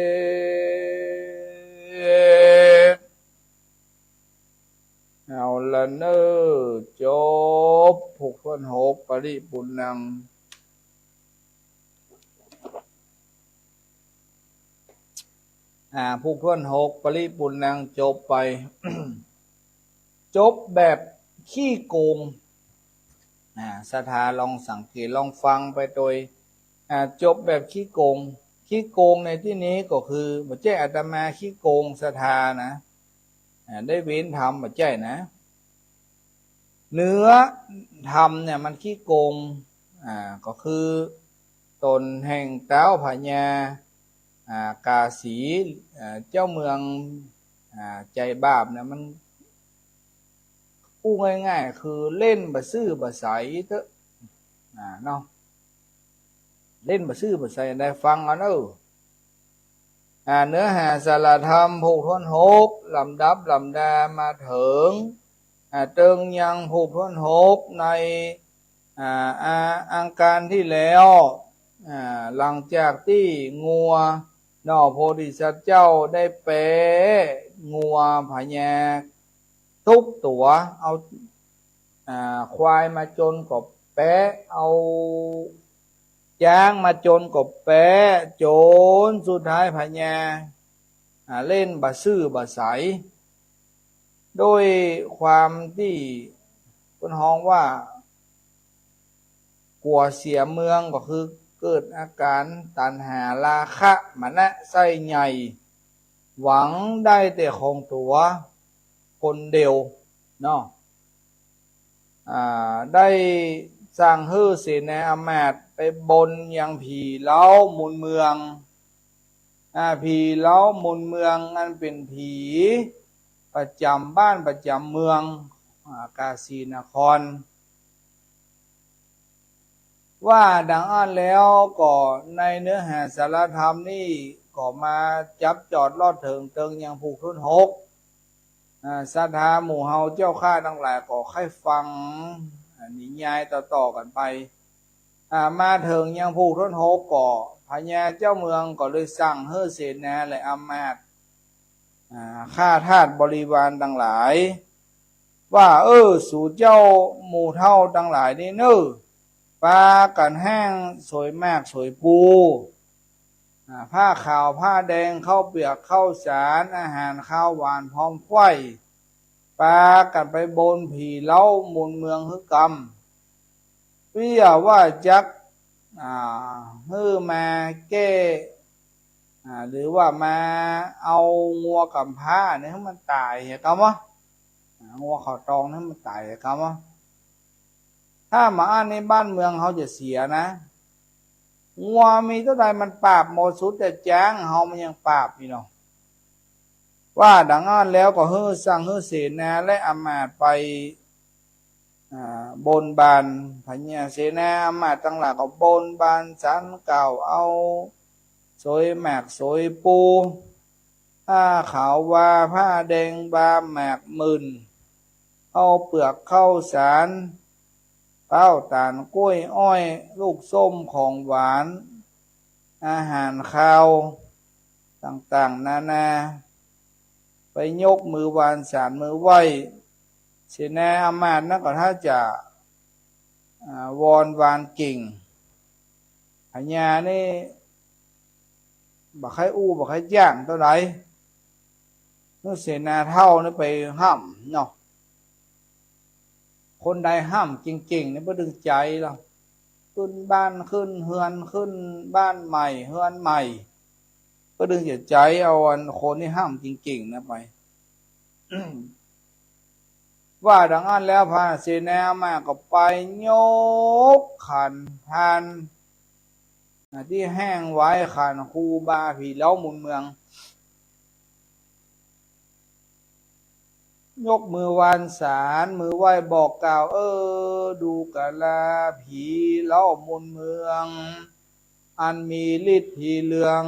จ เอาละเน่อ จบ ผูกถ้วนหก ปริปุณณัง อ่า ผูกถ้วนหก ปริปุณณัง จบไป จบแบบขี้โกง อ่า ศรัทธาลองสังเกตลองฟังไปโตย อ่า จบแบบขี้โกง ขี้โกงในตี้นี้ก็คือ บ่ใจ้อาตมาขี้โกงศรัทธานะ อ่า ได้เว้นธรรม บ่ใจ้นะ เนื้อธรรมเนี่ยมันขี้โกง อ่า ก็คือต๋นแห่งต๊าวพญา อ่า กาสี อ่า เจ้าเมือง อ่า ใจ๋บาปเนี่ยมัน อู้ง่ายๆ คือเล่นบ่ซื่อบ่ใสเต๊อะ อ่า เนาะ เล่นบ่ซื่อบ่ใส ได้ฟังเอาเน่อ อ่า เนื้อหาสาระธรรมผูกถ้วนหก ลำดับลำดามาเถิง อ่า เติงยังผูกถ้วนหกใน อ่า อ่า อังคารตี้แล้ว อ่า หลังจากตี้งัว เนาะ โพธิสัตว์เจ้าได้แปะงัวพญาทุกตั๋ว เอา อ่า ควายมาจนก็แปะ เอาจ๊างมาจนก็แปะ จ๋นสุดท้ายพญา อ่า เล่นบ่ซื่อบ่ใส โดยความตี้เปิ้นฮ้องว่า กั๋วเสียเมือง ก็คือเกิดอาก๋ารตัณหาราคะมานะใส่ใหญ่ หวังได้แต่ของตั๋วคนเดียวเนาะ อ่า ได้สั่งหื้อเสนาอามาตย์ไปบนยังผีเล้ามูลเมือง อ่า ผีเล้ามูลเมืองอันเป๋นผีประจ๋ำบ้านประจ๋ำเมือง อ่า กาสีนคร ว่าดังอั้นแล้วก็ในเนื้อหาสาระธรรมนี่ก็มาจับจอดลอดเถิงเติงยังผูกถ้วนหก อ่า ศรัทธาหมู่เฮาเจ้าข้าตังหลายก็ใค่ฟัง อ่า นิยายต่อๆ กั๋นไป อ่า มาเถิงยังผูกถ้วนหกก็ พญาเจ้าเมืองก็เลยสั่งหื้อเสนาและอามาตย์ อ่า ข้าทาสบริวารตังหลาย ว่า เออ สูเจ้าหมู่เฒ่าตังหลายนี่เน่อ ปากั๋นแห้งสวยหมากสวยปู อ่า ผ้าขาวผ้าแดง ข้าวเปือกข้าวสาร อาหารคาวหวานพร้อมไขว้ ปากั๋นไปบนผีเล้ามูลเมืองหื้อกำ เปื้อว่าจัก อ่า หื้อมาแก้ อ่า หรือว่ามาเอางัวก๋ำพร้าเนี่ยหื้อมันต๋ายเหียกำวะ อ่า งัวเขาตองเนี่ยหื้อมันต๋ายเหียกำวะ ถ้าบ่อั้นนี่บ้านเมืองเฮาจะเสียนะ งัวมีเต้าใดมันปราบหมดสุด แต่จ๊างเฮามันยังปราบอยู่เนาะ ว่าดังอั้นแล้วก็หื้อสั่งหื้อเสนาและอามาตย์ไป อ่า บนบาน พญาเสนาอามาตย์ตังหลายก็บนบานศาลกล่าวเอาสวยหมากสวยปู ผ้าขาววา ผ้าแดงวา หมากหมื่น ข้าวเปือกข้าวสาร ข้าวต๋าล กล้วยอ้อย ลูกส้ม ของหวาน อาหารคาวต่างๆ นานา ไปยกมือวานสานมือไหว้ เสนาอามาตย์นั้นก็ถ้าจะ อ่า วอนวานเก่ง พญานี่บ่ใค่อู้บ่ใค่จ้างเต้าใด หื้อเสนาเฒ่านี่ไปฮ่ำเนาะ คนใดฮ่ำเก่งๆ นี่เปิ้นตึงใจ๋ลอ ขึ้นบ้านขึ้นเฮือน ขึ้นบ้านใหม่เฮือนใหม่ เปิ้นตึงจะใจ๋เอาอันคนตี้ฮ่ำเก่งๆ นะไป ว่าดังอั้นแล้วพญาเสนาอามาตย์ก็ไปยกขันพาน อ่า ตี้แห้งไว้ ขันครูบาผีเล้ามูลเมือง ยกมือวานสานมือไหว้บอกกล่าว เออ ดูกราผีเล้ามูลเมือง อันมีฤทธิ์ผีเรือง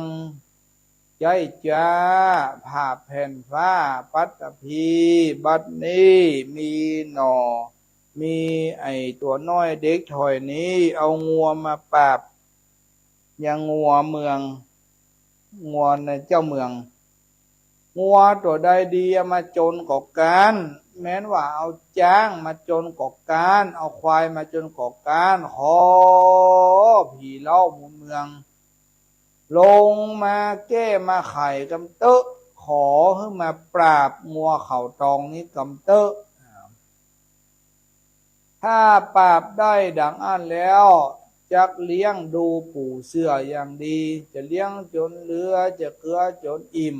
ใจ๊จ๊า ผาบแผ่นฟ้าปัตตภี บัดนี้มีหน่อ มีไอ้ตั๋วน้อยเด็กถ่อยนี้ เอางัวมาปราบยังงัวเมือง งัวในเจ้าเมือง งัวตั๋วใดดีเอามาจนก็ก๊าน แม้นว่าเอาจ๊างมาจนก็ก๊าน เอาควายมาจนก็ก๊าน ขอผีเล้ามูลเมือง ลงมาแก้มาไขกำเต๊อะ ขอหื้อมาปราบงัวเขาตองนี้กำเต๊อะ ถ้าปราบได้ดังอั้นแล้ว จักเลี้ยงดูปู่เสื้ออย่างดี จะเลี้ยงจ๋นเหลือ จะเกือจ๋นอิ่ม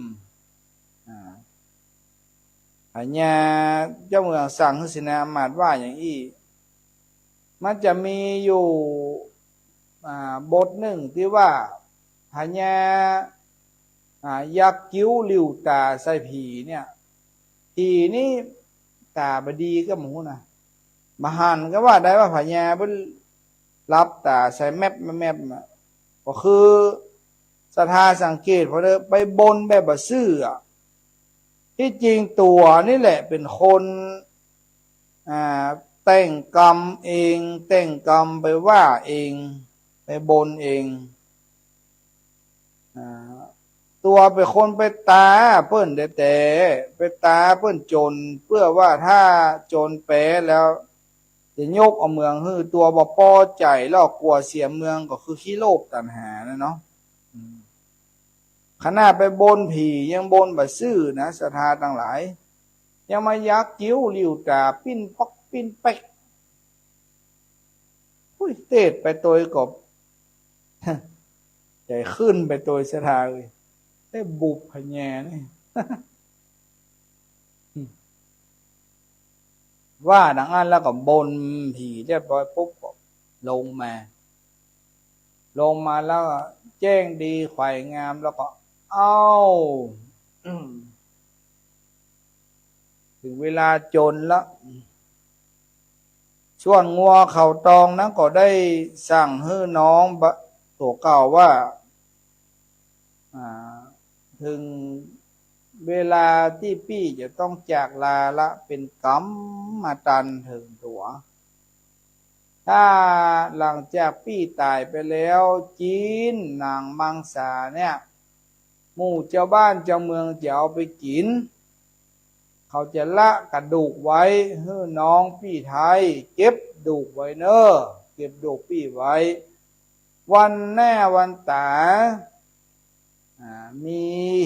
อ่า พญาเจ้าเมืองสั่งหื้อเสนาอำมาตย์ว่าอย่างอี้ มันจะมีอยู่ อ่า บทนึ่งตี้ว่า พญา อ่า ยักคิ้วหลิ้วต๋าใส่ผีเนี่ย ผีนี่ต๋าบ่ดีก็บ่ฮู้นะ บ่หันก็ว่าได้ว่าพญาเปิ้นหลับต๋าใส่แมบแมบน่ะ ก็คือศรัทธาสังเกตผ่อเต๊อะ ไปบนแบบบ่ซื่ออะ ตี้จริงตั๋วนี่แหละเป๋นคน อ่า แต่งกรรมเอง แต่งกรรมไปว่าเอง ไปบนเอง อ่า ตั๋วเป๋นคนไปต๋าเปิ้นแต๊ๆ ไปต๋าเปิ้นจ๋น เปื้อว่าถ้าจ๋นแป๋แล้ว จะยกเอาเมืองหื้อ ตั๋วบ่ปอใจ๋แล้วกั๋วเสียเมือง ก็คือขี้โลภตัณหานะเนาะ อืม ขนาดไปบนผียังบนบ่ซื่อนะ ศรัทธาตังหลาย ยังมายักคิ้วหลิ้วต๋าปิ้นป๊อกปิ้นแป๊ก อุ๊ย เตศน์ไปตวยก็ ใจ๋ขึ้นไปตวยศรัทธาเอย ได้บุพพญานี่ ว่าดังอั้นแล้วก็บนผีเรียบร้อยปุ๊บก็ลงมา ลงมาแล้วก็แจ้งดีไขว่งามแล้วก็ เอ้า เถิงเวลาจ๋นละ ส่วนงัวเขาตองนั้นก็ได้สั่งหื้อน้องบะ ตั๋วเก่าว่า อ่า เถิงเวลาตี้ปี้จะต้องจากลาละ เป๋นกรรมตัณเถิงตั๋ว ถ้าหลังจากปี้ต๋ายไปแล้ว จิ๊นหนังมังสาเนี่ย หมู่จาวบ้านจาวเมืองจะเอาไปกิ๋น เขาจะละกระดูกไว้ หื้อน้องปี้ไท้เก็บดูกไว้เน่อ เก็บดูกปี้ไว้ วันหน้าวันต๋า อ่า มี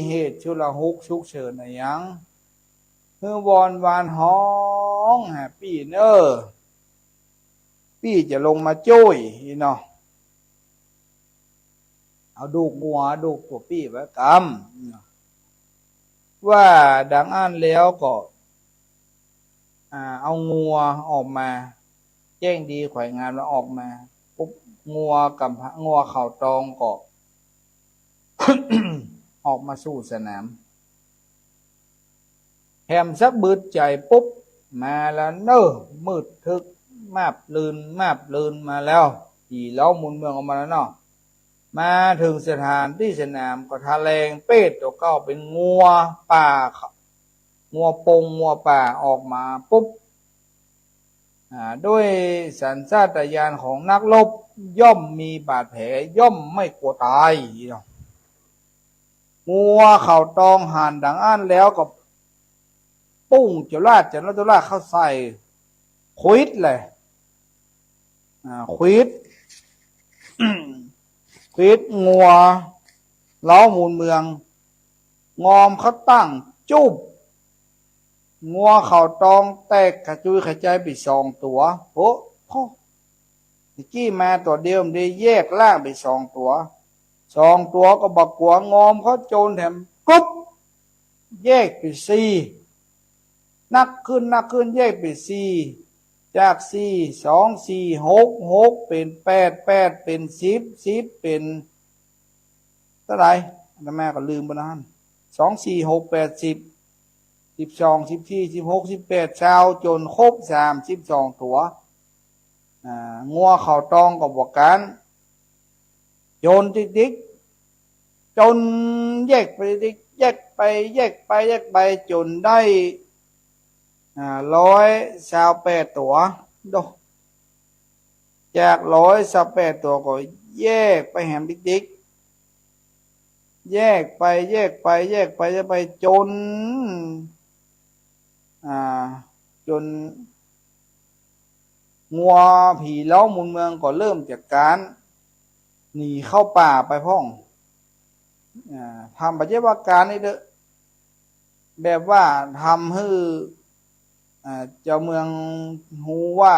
เหตุชุลหกข์ชุกเฉินอะหยัง หื้อวอนวานฮ้องหาปี้เน่อ ปี้จะลงมาจ้วยอี้เนาะ เอาดูกงัวดูกตั๋วปี้ไว้กำ ว่าดังอั้นแล้วก็ อ่า เอางัวออกมา แจ้งดีไขว่งามแล้วออกมาปุ๊บ งัวกำ งัวเขาตองก็ ออกมาสู่สนาม แหมสักบึดใจ๋ปุ๊บ มาแล้วเน่อ มืดทึก มาบลื่น มาบลื่นมาแล้ว ผีเล้ามูลเมืองออกมาแล้วเนาะ มาเถิงสถานตี้สนามก็ถะแหลงเปรตตั๋วเก่าเป๋นงัวป่า งัวปงงัวป่าออกมาปุ๊บ อ่า ด้วยสัญชาตญาณของนักรบ ย่อมมีบาดแผล ย่อมไม่กลัวต๋ายเนาะ งัวเขาตองหันดังอั้นแล้วก็ ปุ้งจลาดจลาดจลาดเข้าใส่ ขวิดเลย อ่า ขวิด ขวิดงัวเล้ามูลเมือง งอมเข้าตั้งจุบ งัวเขาตองแตกกระจุยกระจายไปสองตั๋ว โอ้โห ตะกี้มาตั๋วเดียว มันได้แยกร่างไปสองตั๋ว สองตั๋วก็บ่กั๋ว งอมเข้าโจนแถม กรุบ แยกไปสี่ นักขึ้น นักขึ้น แยกไปสี่ จากสี่ สอง สี่ หก หก เป๋นแปด แปด เป๋นสิบ สิบ เป๋นเต้าใด อาตมาก็ลืมไปแล้วหั่น สอง สี่ หก แปด สิบ สิบสอง สิบสี่ สิบหก สิบแปด ซาว จนครบสามสิบสองตั๋ว อ่า งัวเขาตองก็บ่กั๋น โจนติ๊กๆ โจนแยกไปติ๊ก แยกไป แยกไป แยกไป โจนได้ อ่า ร้อยซาวแปดตั๋ว โด จากร้อยซาวแปดตั๋วก็แยกไปแหมติ๊กๆ แยกไป แยกไป แยกไป แยกไป โจน อ่า โจนงัวผีเล้ามูลเมืองก็เริ่มจากก๋านหนีเข้าป่าไปพ่อง อ่า ทำบ่ใจ้ว่าก๋านนี่เต๊อะ แบบว่าทำหื้อ อ่า เจ้าเมืองฮู้ว่า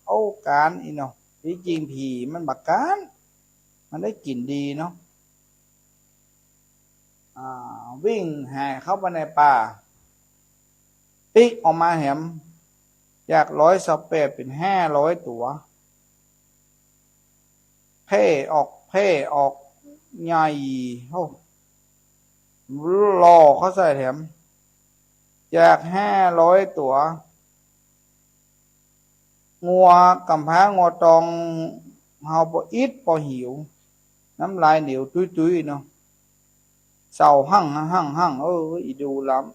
โอ้ ก๋านอี้เนาะ ตี้จริงผีมันบ่ก๋าน มันได้กลิ่นดีเนาะ อ่า วิ่งแห่เข้าไปในป่า ปิ๊กออกมาแหม จากร้อยซาวแปดเป๋นห้าร้อยตั๋ว แพร่ออก แพร่ออกใหญ่ โอ้ ล่อเข้าใส่แถม จากห้าร้อยตั๋ว งัวก๋ำพร้างัวตองเฮาปออิดปอหิว น้ำลายเหนียวตุ้ยๆ เนาะ เศร้าฮั้งฮั้งฮั้ง เออ อีดูล้ำ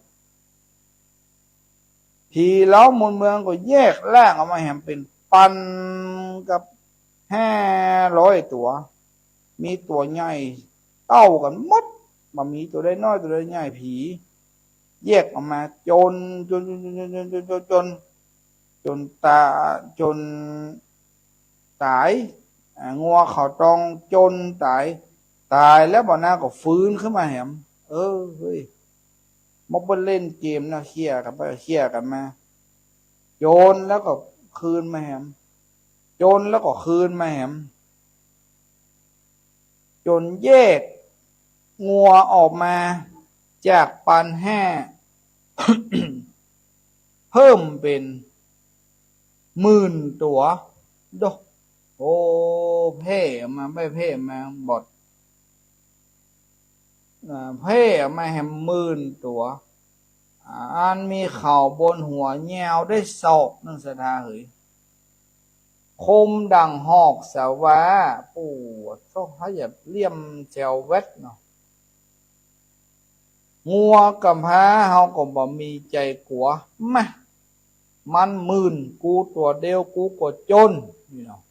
ผีเล้ามูลเมืองก็แยกร่างออกมาแหมเป๋นปันกับห้าร้อยตั๋ว มีตั๋วใหญ่เต้ากั๋นหมด บ่มีตั๋วใดน้อยตั๋วใดใหญ่ ผีแยกออกมาจ๋น จ๋น จ๋น จ๋น จ๋น จ๋น จ๋น จ๋นตา จ๋นต๋าย อ่า งัวเขาตองจ๋นต๋าย ต๋ายแล้วบ่านาก็ฟื้นขึ้นมาแหม เออ เฮ้ย มอเปิ้นเล่นเกมเนาะ เคี่ยกั๋นไปเคี่ยกั๋นมา จ๋นแล้วก็คืนมาแหม จ๋นแล้วก็คืนมาแหม จ๋นแยกงัวออกมาจากปันห้า เพิ่มเป๋นหมื่นตั๋ว โด โอ้ แพร่ออกมา แพร่ แพร่ออกมาบอด อ่า แพร่ออกมาแหมหมื่นตั๋ว อ่า อันมีเขาบนหัวยาวได้ศอกนึ่ง ศรัทธาเหย คมดั่งหอกสวา ปู่โธ่ เฮาอย่าเลี่ยมแซวแว็ดเนาะ งัวก๋ำพร้าเฮาก็บ่มีใจ๋กั๋ว มะ มันหมื่น กูตั๋วเดียว กูก็จ๋น นี่เนาะ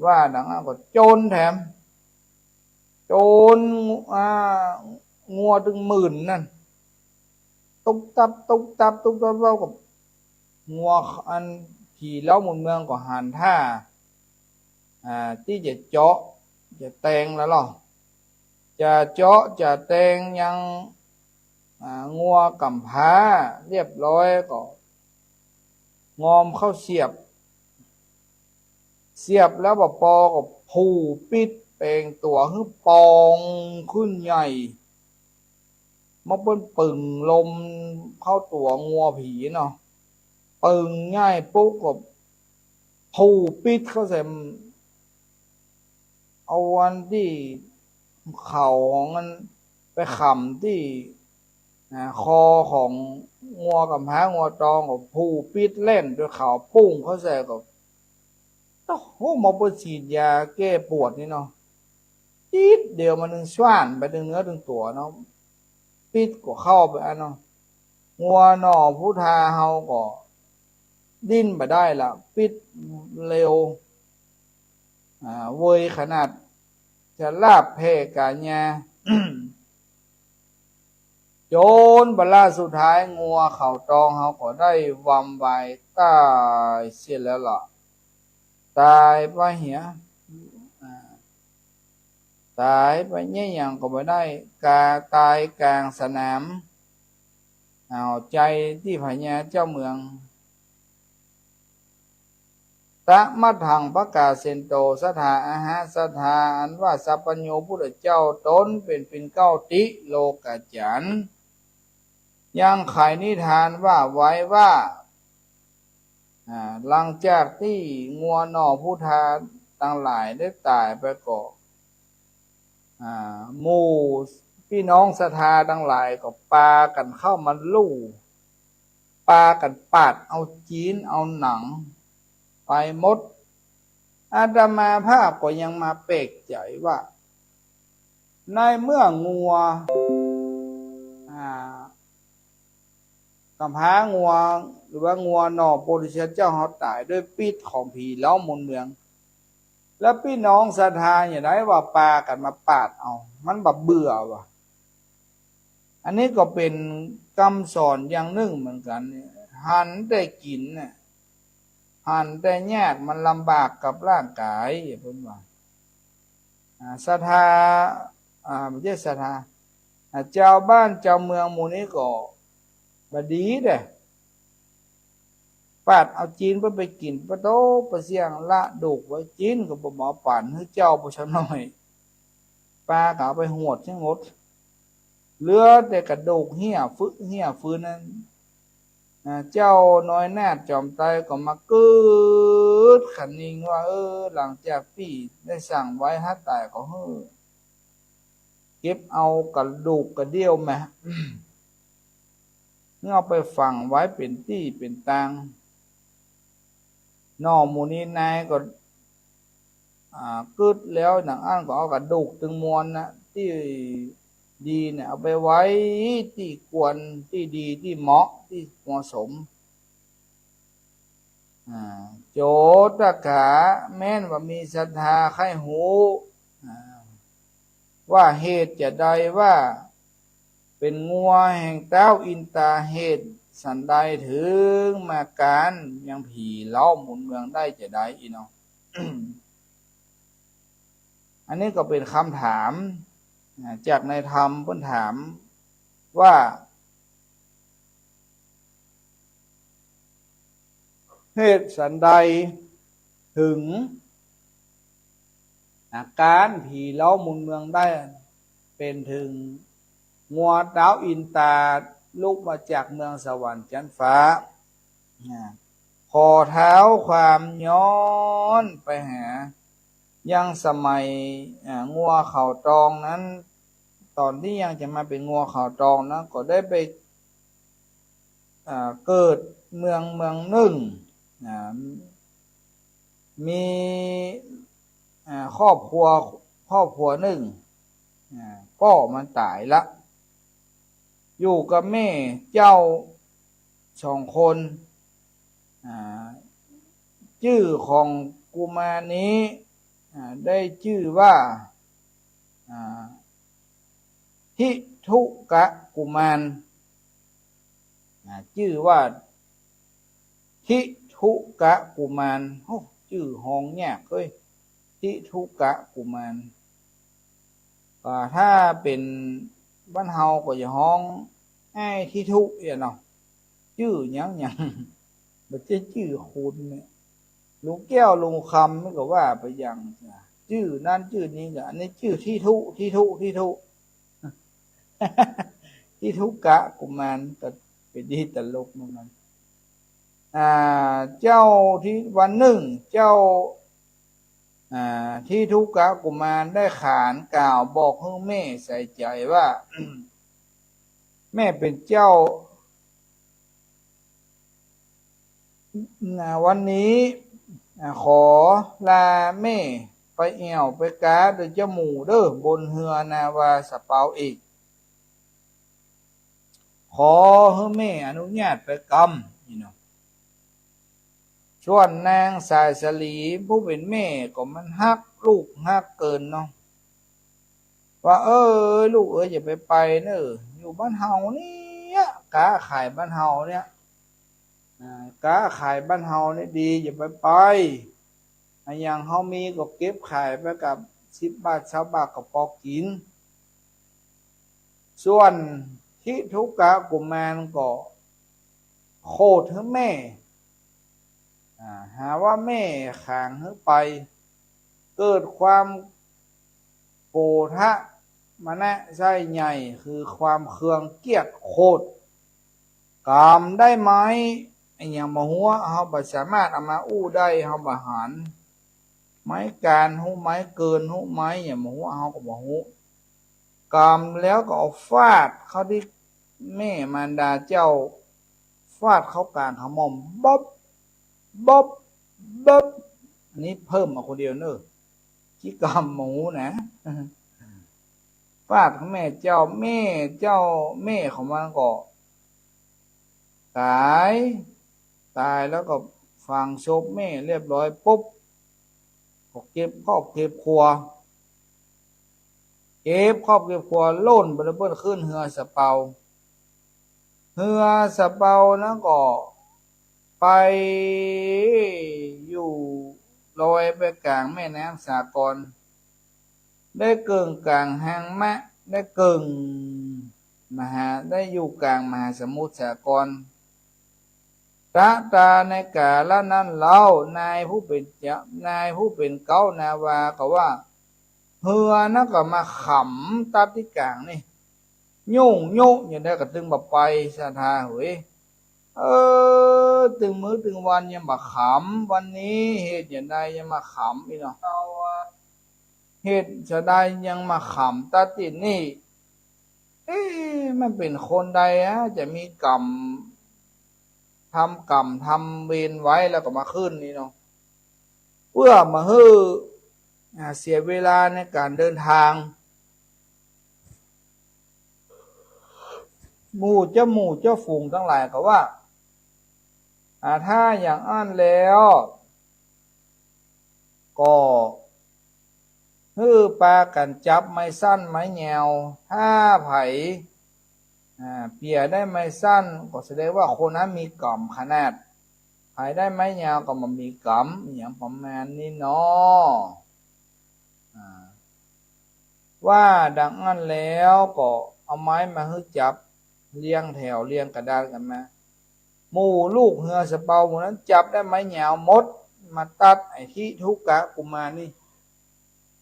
ว่าดังนั้นก็จ๋นแถม จ๋น อ่า งัวตึงหมื่นนั่น ตุ๊บตับ ตุ๊บตับ ตุ๊บตับ แล้วก็งัวอันผีเล้ามูลเมืองก็หันท่า อ่า ตี้จะเจาะ จะแตงแล้วเนาะ จะเจาะ จะแตงยัง อ่า งัวก๋ำพร้าเรียบร้อยก็ งอมเข้าเสียบ เสียบแล้วบ่ปอก็ผูปิดเป๋นตั๋วหื้อปองขึ้นใหญ่ มอเปิ้นปึ่งลมเข้าตั๋วงัวผีเนาะ ปึ่งใหญ่ปุ๊บก็ผูปิดเข้าใส่ เอาอันตี้เขาของมันไปขำตี้ อ่า คอของงัวก๋ำพร้างัวตองก็ผูปิดแล่นจนเขาปุ้งเข้าใส่ก็ โอ้โห หมอเปิ้นฉีดยาแก้ปวดนี่เนาะ จี๊ดเดียวมันนึ่งซ่านไปตึงเนื้อตึงตั๋วเนาะ ปิดก็เข้าไปอันเนาะ งัวหน่อพุทธาเฮาก็ดิ้นบ่ได้ละ ปิดเร็ว อ่า เวยขนาดจะลาบแผ่ก๋ายา จ๋นบรรลาสุดท้ายงัวเขาตองเฮาก็ได้วำวายต๋ายเสียแล้วล่ะ ต๋ายไปเหีย อ่า ต๋ายไปเยียะหยังก็บ่ได้ ก๋าต๋ายก๋างสนาม เอาใจ๋ตี้พญาเจ้าเมือง ตะมัทธัง ปะกาเซนโต ศรัทธา อะหะ ศรัทธาอันว่าสัพพัญญูพุทธเจ้าต๋นเป๋นปิ่นเกล้าติโลกาจั๋น ยังไขนิทานว่าไว้ว่า อ่า หลังจากตี้งัวหน่อพุทธาตังหลายได้ต๋ายไปก็ อ่า หมู่ปี้น้องศรัทธาตังหลายก็ปากั๋นเข้ามาลู่ ปากั๋นปาดเอาจีนเอาหนังไปหมด อาตมาภาพก็ยังมาแปลกใจ๋ว่า ในเมื่องัว อ่า ก๋ำพร้างัว หรือว่างัวหน่อโพธิสัตว์เจ้าเฮาต๋ายด้วยพิษของผีเล้ามูลเมือง แล้วปี้น้องศรัทธาอย่างใดว่าปากั๋นมาปาดเอา มันบ่เบื่อวะ อันนี้ก็เป๋นกำสอนอย่างนึ่งเหมือนกั๋น หันแต่กิ๋นน่ะ หันแต่ยากมันลำบากกับร่างก๋าย เปิ้นว่า อ่า ศรัทธา อ่า บ่ใจ้ศรัทธา อ่า จาวบ้านจาวเมืองหมู่นี้ก็บ่ดีเด้อ ไป ปาดเอาจีนเปิ้นไปกิ๋น ปะโต ปะเสี้ยง ละดูกไว้ จีนก็บ่เอาป๋านหื้อเจ้า ปะชาวน้อย ปลาก็เอาไปหวดเสียหมด เหลือแต่กระดูกเฮี้ยฟึ เฮี้ยฟืนนั้น อ่า เจ้าน้อยนาฏจอมไตรก็มากึ๊ดขะนิงว่า เออ หลังจากปี้ได้สั่งไว้ ถ้าต๋ายก็หื้อเก็บเอากระดูกกระเดี้ยวมา หื้อเอาไปฝังไว้เป๋นตี้เป๋นตาง หน่อหมู่นี้นายก็ อ่า กึ๊ดแล้ว หนังอั้นก็เอากระดูกตึงมวลนะ ตี้ดีเนี่ย เอาไปไว้ตี้ควร ตี้ดี ตี้เหมาะ ตี้เหมาะสม อ่า โจตถะ แม้นว่ามีศรัทธาใคร่ฮู้ อ่า ว่าเหตุจะใดว่า เป๋นงัวแห่งต๊าวอินตา เหตุสันใดเถิงมาก๋านยังผีเล้าหมุนเมืองได้จะใด อี้เนาะ อันนี้ก็เป๋นกำถาม อ่า จากในธรรมเปิ้นถามว่า เหตุสันใดเถิง อาก๋านผีเล้าหมุนเมืองได้ เป๋นเถิงงัวต๊าวอินตาลุกมาจากเมืองสวรรค์จั๊นฟ้า อ่า ขอเท้าความย้อนไปหา ยังสมัย อ่า งัวเขาตองนั้น ต๋อนตี้ยังจะมาเป๋นงัวเขาตองนั้น ก็ได้ไป อ่า เกิดเมืองเมืองนึ่ง อ่า มี อ่า ครอบครัว ครอบครัวนึ่ง อ่า ป้อมันต๋ายละ อยู่กับแม่เจ้าสองคน อ่า จื้อของกุมารนี้ อ่า ได้จื้อว่า อ่า ทิทุกะกุมาร อ่า จื้อว่า ทิทุกะกุมาร โอ้ จื้อฮ้องยากเฮ้ย ทิทุกะกุมาร อ่า ถ้าเป๋นบ้านเฮาก็จะฮ้อง อ้ายทิทุ เอี้ยเนาะ จื้อหยังหยัง บ่ใจ้จื้อคนเนี่ย ลุงแก้วลุงคำมันก็ว่าไปอย่าง จื้อนั้นจื้อนี้ก็ อันนี้จื้อทิทุ ทิทุ ทิทุ ทิทุกะกุมาร ก็เป๋นดีตลกเหมือนกั๋น อ่า เจ้าที่วันนึ่ง เจ้า อ่า ทิทุกะกุมารได้ขานกล่าวบอกหื้อแม่ใส่ใจ๋ว่า แม่เป๋นเจ้า อ่า วันนี้ อ่า ขอลาแม่ไปแอ่วไปกาโดยเจ้าหมู่เด้อ บนเฮือนาวาสะเปาอีก ขอหื้อแม่อนุญาตไปกำ นี่เนาะ ส่วนนางสายสลีผู้เป๋นแม่ก็มันฮักลูกฮักเกินเนาะ ว่า เอ้ย ลูกเอ๋ย อย่าไปไปเน่อ อยู่บ้านเฮาเนี่ย ก๊าขายบ้านเฮาเนี่ย อ่า ก๊าขายบ้านเฮาเนี่ยดี อย่าไปไป อะหยังเฮามีก็เก็บขายไปกับสิบบาท ซาวบาทก็ปอกิ๋น ส่วนทิทุกะกุมารก็โขดหื้อแม่ อ่า หาว่าแม่ขางหื้อไป เกิดความโกธะมะนะไส้ใหญ่ คือความเคืองเกี้ยจโขด กำได้ไม้อะหยังบ่ฮู้ เฮาบ่สามารถเอามาอู้ได้ เฮาบ่หัน ไม้กาญฮู้ ไม้เกินฮู้ ไม้หยังบ่ฮู้ เฮาก็บ่ฮู้ กำแล้วก็เอาฟาดเข้าตี้แม่มารดาเจ้า ฟาดเข้ากลางขม่อม บ๊อบ บ๊อบ บ๊อบ อันนี้เพิ่มมาคนเดียวเน่อ ขี้กำหมูนะ ฟาดของแม่เจ้า แม่เจ้า แม่ของมันก็ต๋าย ต๋ายแล้วก็ฝังศพแม่เรียบร้อยปุ๊บ ก็เก็บครอบเก็บครัว เก็บครอบเก็บครัวโล่นไปแล้วเปิ้นขึ้นเฮือสะเปา เฮือสะเปานั้นก็ไปอยู่ลอยไปก๋างแม่น้ำสาคร ได้เกิ่งก๋างแฮงมะ ได้เกิ่งมหา ได้อยู่ก๋างมหาสมุทรสาคร ตะตา ในกาละนั้นเล่า นายผู้เป๋นเจ้า นายผู้เป๋นเก๊านาวาก็ว่า เฮือนั้นก็มาขำตั๊ดตี้ก๋างนี่ ยุ่งยุอย่างใดก็ตึงบ่ไปศรัทธาเหย เออ ตึงมื้อตึงวันยังบ่ขำ วันนี้เหตุอย่างใดยังมาขำอี้เนาะ เหตุจะใดยังมาขำตั๊ดตี้นี่ เอ๊ะ มันเป๋นคนใดอะ จะมีกรรม ทำกรรมทำเวรไว้แล้วก็มาขึ้นนี่เนาะ เปื้อบ่หื้อ อ่า เสียเวลาในก๋านเดินตาง หมู่เจ้าหมู่เจ้าฝูงตังหลายก็ว่า อ่า ถ้าอย่างอั้นแล้ว ก็หื้อปากั๋นจับไม้สั้นไม้ยาว ถ้าใผ อ่า เปียะได้ไม้สั้นก็แสดงว่าคนนั้นมีกรรมขนาด ใผได้ไม้ยาวก็บ่มีกรรม อะหยังประมาณนี้เนาะ อ่า ว่าดังอั้นแล้วก็เอาไม้มาหื้อจับ เรียงแถวเรียงกระดานกั๋นมา หมู่ลูกเฮือสะเปาหมู่นั้นจับได้ไม้ยาวหมด มาตั๊ดไอ้ทิทุกกะกุมารนี่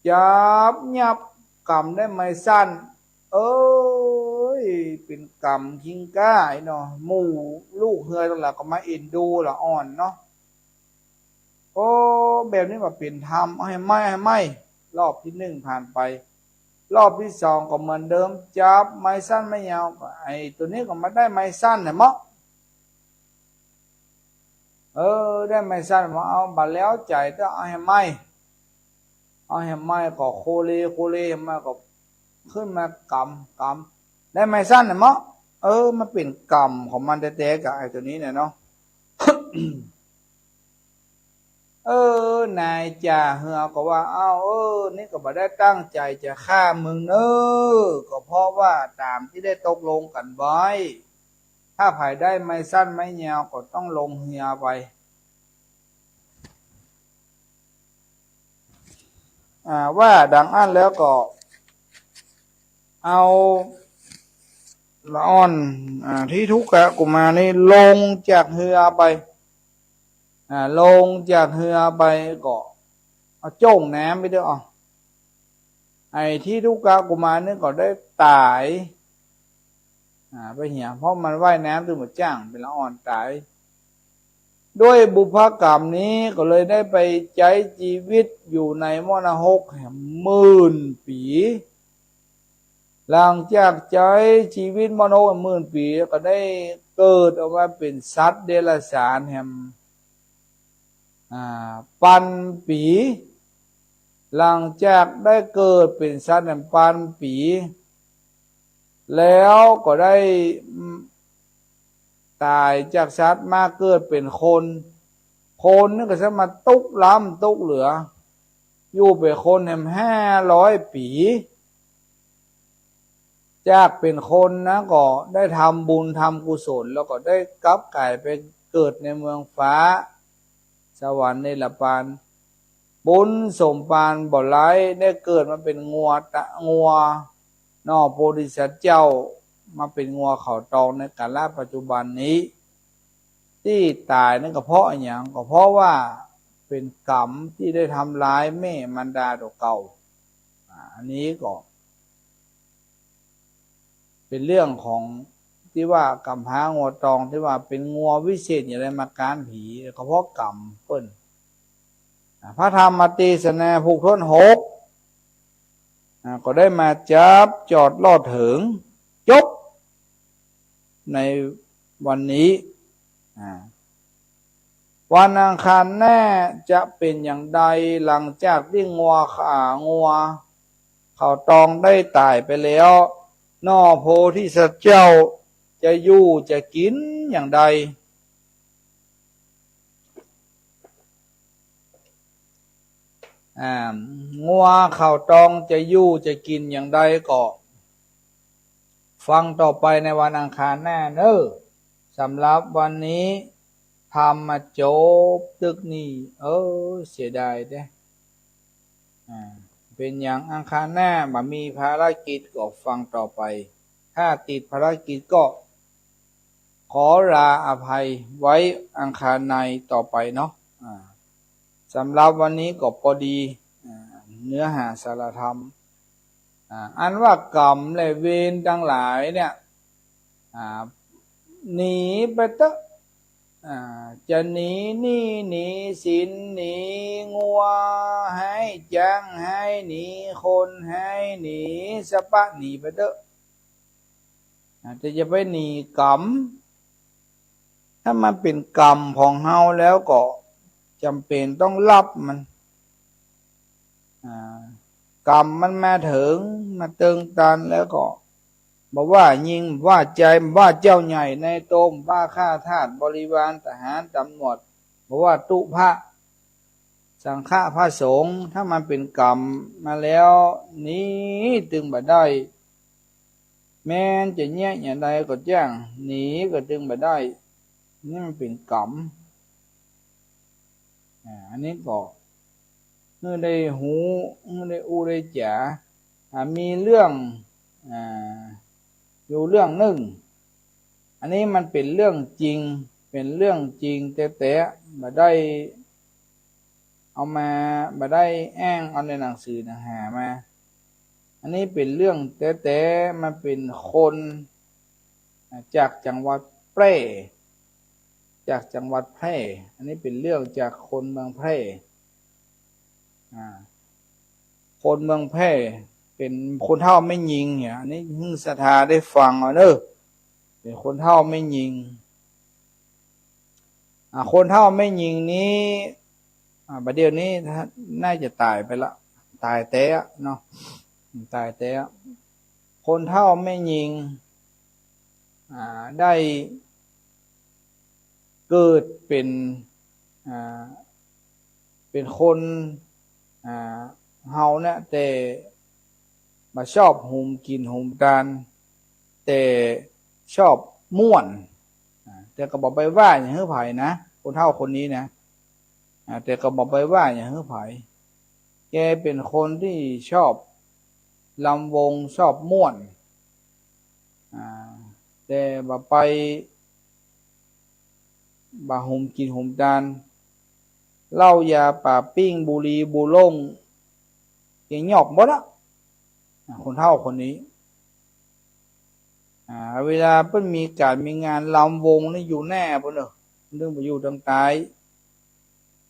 จับยับกำได้ไม้สั้น เอ้ย เป๋นกรรมคิงก้าอี้เนาะ หมู่ลูกเฮือตังหลายก็มาเอ็นดูละอ่อนเนาะ โอ้ แบบนี้บ่เป๋นธรรม เอาหื้อไหม้ หื้อไหม้ รอบตี้นึ่งผ่านไป รอบตี้สองก็เหมือนเดิม จับไม้สั้นไม้ยาว ไอ้ตั๋วนี้ก็มาได้ไม้สั้นแหละเมาะ เออ ได้ไม้สั้นมาเอา บ่แล้วใจ๋ ต้องเอาหื้อไหม้ เอาหื้อไหม้ก็โคเลโคเล หื้อไหม้ก็ขึ้นมากำกำ ได้ไม้สั้นแหละเมาะ เออ มันเป๋นกรรมของมันแต๊ๆ กับไอ้ตั๋วนี้เนี่ยเนาะ เออ นายจ่าเฮือก็ว่า เอ้า เออ นี่ก็บ่ได้ตั้งใจ๋จะฆ่ามึงเน่อ ก็เพราะว่าต๋ามตี้ได้ตกลงกั๋นไว้ ถ้าใผได้ไม้สั้นไม้ยาวก็ต้องลงเฮือไป อ่า ว่าดังอั้นแล้วก็เอาละอ่อน อ่า ทิทุกกะกุมารนี่ลงจากเฮือไป อ่า ลงจากเฮือไปก็เอาโจ้งน้ำไปด้วย อ้อ ไอ้ทิทุกกะกุมารนี่ก็ได้ต๋าย อ่า ไปเหีย เพราะมันว่ายน้ำตื้นบ่จ้าง เป๋นละอ่อนต๋าย ด้วยบุพกรรมนี้ก็เลยได้ไปใจ๊จีวิตอยู่ในหม้อนรกแหมหมื่นปี๋ หลังจากใจ๊จีวิตหม้อนรกหมื่นปี๋ ก็ได้เกิดออกมาเป๋นสัตว์เดรัจฉานแหม อ่า ปันปี๋ หลังจากได้เกิดเป๋นสัตว์แหมปันปี๋ แล้วก็ได้ อืม ต๋ายจากสัตว์มาเกิดเป๋นคน คนนี่ก็สามารถตุ๊กล้ำตุ๊กเหลือ อยู่เป๋นคนแหมห้าร้อยปี๋ จากเป๋นคนนะ ก็ได้ทำบุญทำกุศล แล้วก็ได้กลับก๋ายไปเกิดในเมืองฟ้า สวรรค์เนรปาน บุญสมปานบ่ไร้ ได้เกิดมาเป๋นงัวตะ งัว เนาะ โพธิสัตว์เจ้า มาเป๋นงัวเขาตองในกาลปัจจุบันนี้ ตี้ต๋ายนั้นก็เพราะอะหยัง ก็เพราะว่าเป๋นกรรมตี้ได้ทำร้ายแม่มารดาตั๋วเก่า อ่า อันนี้ก็ เป๋นเรื่องของตี้ว่ากำพร้างัวตองตี้ว่าเป๋นงัววิเศษอย่างใดมาก๊านผี ก็เพราะกรรมเปิ้น อ่า พระธรรมเตสนาผูกถ้วนหก อ่า ก็ได้มาจับจอดลอดเถิง จบ ในวันนี้ อ่า วันอังคารหน้าจะเป๋นอย่างใด หลังจากตี้งัวขา งัวเขาตองได้ต๋ายไปแล้ว เนาะ โพธิสัตว์เจ้าจะอยู่จะกิ๋นอย่างใด อ่า งัวเขาตองจะอยู่จะกิ๋นอย่างใดก็ฟังต่อไปในวันอังคารหน้าเน่อ สำหรับวันนี้ธรรมะจบตึกนี้ เออ เสียดายแต๊ อ่า เป๋นอย่างอังคารหน้าบ่มีภารกิจก็ฟังต่อไป ถ้าติดภารกิจก็ ขอลาอภัยไว้อังคารในต่อไปเนาะ อ่า สำหรับวันนี้ก็พอดี อ่า เนื้อหาสาระธรรม อ่า อันว่ากรรมและเวรทั้งหลายเนี่ย อ่า หนีไปเต๊อะ อ่า จะหนีหนี้หนีสินหนีงัว ไห้จ๊างไห้หนีคนไห้หนีสะปะหนีไปเต๊อะ อ่า แต่อย่าไปหนีกรรม ถ้ามันเป๋นกรรมของเฮาแล้วก็จ๋ำเป๋นต้องฮับมัน อ่า กรรมมันมาเถิงมาเติงตันแล้วก็ บ่ว่าญิง บ่ว่าจาย บ่ว่าเจ้าใหญ่นายโต บ่ว่าข้าทาสบริวารทหารต๋ำรวจ บ่ว่าตุ๊พระ สังฆะพระสงฆ์ ถ้ามันเป๋นกรรมมาแล้ว หนีตึงบ่ได้ แม้นจะเยียะอย่างใดก็จ้าง หนีก็ตึงบ่ได้ นี่มันเป๋นกรรม อ่า อันนี้ก็หื้อได้ฮู้ หื้อได้อู้ได้จ๋า อ่า มีเรื่อง อ่า อยู่เรื่องนึ่ง อันนี้มันเป๋นเรื่องจริง เป๋นเรื่องจริงแต๊ๆ บ่ได้เอามา บ่ได้แอ้งเอาในหนังสือหนังหามา อันนี้เป๋นเรื่องแต๊ๆ มันเป๋นคน อ่า จากจังหวัดแพร่ จากจังหวัดแพร่ อันนี้เป๋นเรื่องจากคนเมืองแพร่ อ่า คนเมืองแพร่ เป๋นคนเฒ่าแม่ญิงเนี่ย อันนี้หื้อศรัทธาได้ฟังเอาเน่อ เป๋นคนเฒ่าแม่ญิง อ่า คนเฒ่าแม่ญิงนี้ อ่า บ่าเดี่ยวนี้น่าจะต๋ายไปละ ต๋ายแต๊เนาะ ต๋ายแต๊ คนเฒ่าแม่ญิง อ่า ได้เกิดเป๋น อ่า เป๋นคน อ่า เฮาเนี่ย แต่บ่ชอบหุมกิ๋นหุมตาน แต่ชอบม่วน อ่า แต่ก็บ่ไปว่าหยังหื้อใผนะ คนเฒ่าคนนี้นะ อ่า แต่ก็บ่ไปว่าหยังหื้อใผ แกเป๋นคนตี้ชอบลำวง ชอบม่วน อ่า แต่บ่ไป บ่หุมกิ๋นหุมตาน เหล้ายาป๋าปิ้ง บุหรี่บุหลง แกยอกหมดอะ อ่า คนเฒ่าคนนี้ อ่า เวลาเปิ้นมีก๋านมีงานลำวงนี่อยู่แหน้าปู้นเน่อ มันตึงบ่อยู่ตางใต้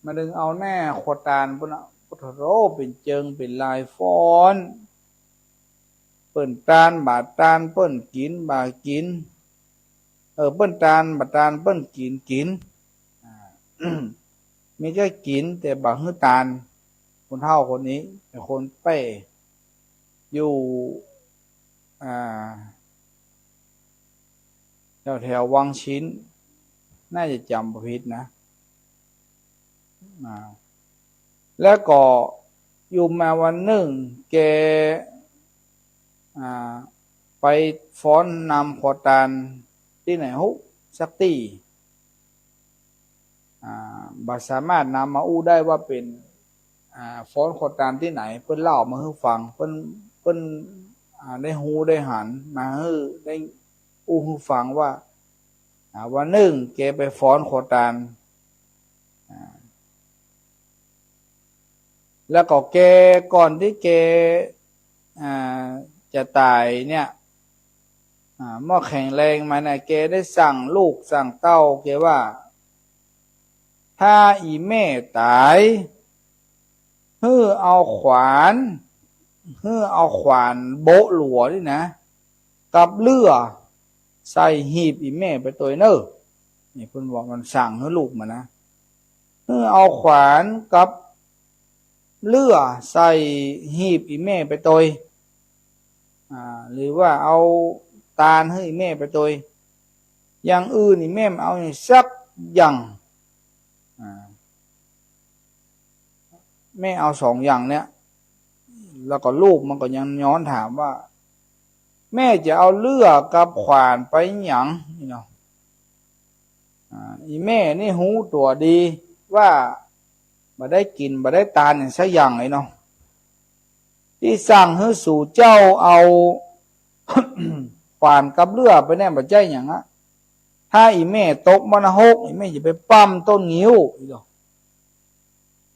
มันตึงเอาแหน้าขัวตานปู้นน่ะ โอ้โห เป๋นเจิงเป๋นลายฟ้อน เปิ้นตานบ่าตาน เปิ้นกิ๋นบ่ากิ๋น เออ เปิ้นตานบ่าตาน เปิ้นกิ๋นกิ๋น อ่า มีแค่กิ๋นแต่บ่หื้อตาน คนเฒ่าคนนี้เป๋นคนแพร่ อยู่ อ่า แถวๆ วังชิ้น น่าจะจ๋ำบ่ผิดนะ อ่า แล้วก็อยู่มาวันนึ่ง แก อ่า ไปฟ้อนนำขัวตานตี้ไหนฮู้สักตี้ อ่า บ่สามารถนำมาอู้ได้ว่าเป๋น อ่า ฟ้อนขัวตานตี้ไหน เปิ้นเล่ามาหื้อฟัง เปิ้น เปิ้น อ่า ได้ฮู้ได้หันมาหื้อ ได้อู้หื้อฟังว่า อ่า วันนึ่งแกไปฟ้อนขัวตาน อ่า แล้วก็แก ก่อนตี้แก อ่า จะต๋ายเนี่ย อ่า เมื่อแข็งแรงมาเนี่ย แกได้สั่งลูกสั่งเต้าแกว่า ถ้าอี่แม่ต๋าย หื้อเอาขวาน หื้อเอาขวานโบ๊ะหลัวนี่นะ กับเลื่อใส่หีบอี่แม่ไปตวยเน่อ นี่เปิ้นว่า มันสั่งหื้อลูกมันนะ หื้อเอาขวานกับเลื่อใส่หีบอี่แม่ไปตวย อ่า หรือว่าเอาตานหื้ออี่แม่ไปตวย อย่างอื่นอี่แม่บ่เอาสักอย่าง อ่า แม่เอาสองอย่างเนี่ย แล้วก็ลูกมันก็ยังย้อนถามว่า แม่จะเอาเลื่อกับขวานไปหยัง นี่เนาะ อ่า อี่แม่นี่ฮู้ตั๋วดีว่าบ่ได้กิ๋นบ่ได้ตานหยังสักอย่างเลยเนาะ ตี้สั่งหื้อสูเจ้าเอา ขวานกับเลื่อไปเนี่ยบ่ใจ้หยังอะ ถ้าอี่แม่ตกมรณะฮก อี่แม่จะไปปั้มต้นงิ้ว อี้หลอ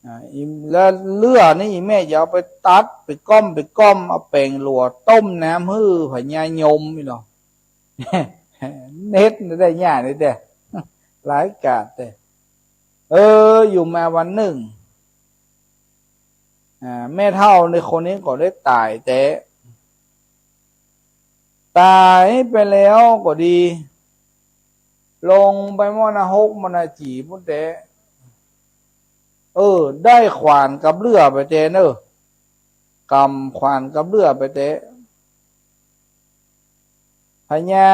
อ่า อี่ แล้วเลื่อนี่อี่แม่จะเอาไปตัด ไปก้อม ไปก้อม เอาแป๋งหลัวต้มน้ำหื้อพญายม อี้หลอ เฮ็ดได้ยากนี่แต๊ หลายกาดแต๊ เออ อยู่มาวันหนึ่ง อ่า แม่เฒ่าในคนนี้ก็ได้ต๋ายแต๊ ต๋ายไปแล้วก็ดี ลงไปมรณะฮกมรณะจี๋ปู๊นแต๊ เออ ได้ขวานกับเลื่อไปแต๊เน่อ กำขวานกับเลื่อไปแต๊ พญา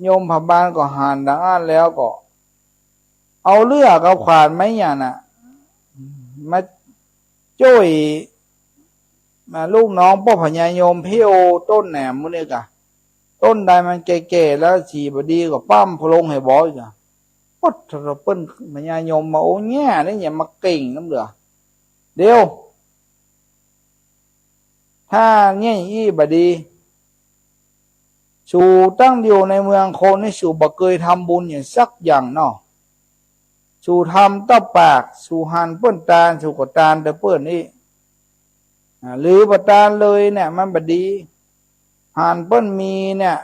ยมพบาลก็หันดังอั้นแล้วก็ เอาเลื่อกับขวานมาหยังน่ะ มาจ้วย มาลูกน้องป้อพญายมเผี้ยวต้นแหนมหมู่นี้ก่ะ ต้นใดมันแก่ๆ แล้วสีบ่ดีก็ปั้มพะโลงหื้อบ่อยก่ะ ป๊อด เปิ้นพญายมว่า โอ้ เยียะนี่อย่ามาเก่งน้ำเดือ เดี๋ยว ถ้าเยียะอี้บ่ดี สูตั้งอยู่ในเมืองคนนี่ สูบ่เกยทำบุญหยังสักอย่างเนาะ สูทำแต่ปาก สูหันเปิ้นตาน สูก็ตานแต่เปิ้นอี้ อ่า หรือบ่ตานเลยเนี่ย มันบ่ดี หันเปิ้นมีเนี่ย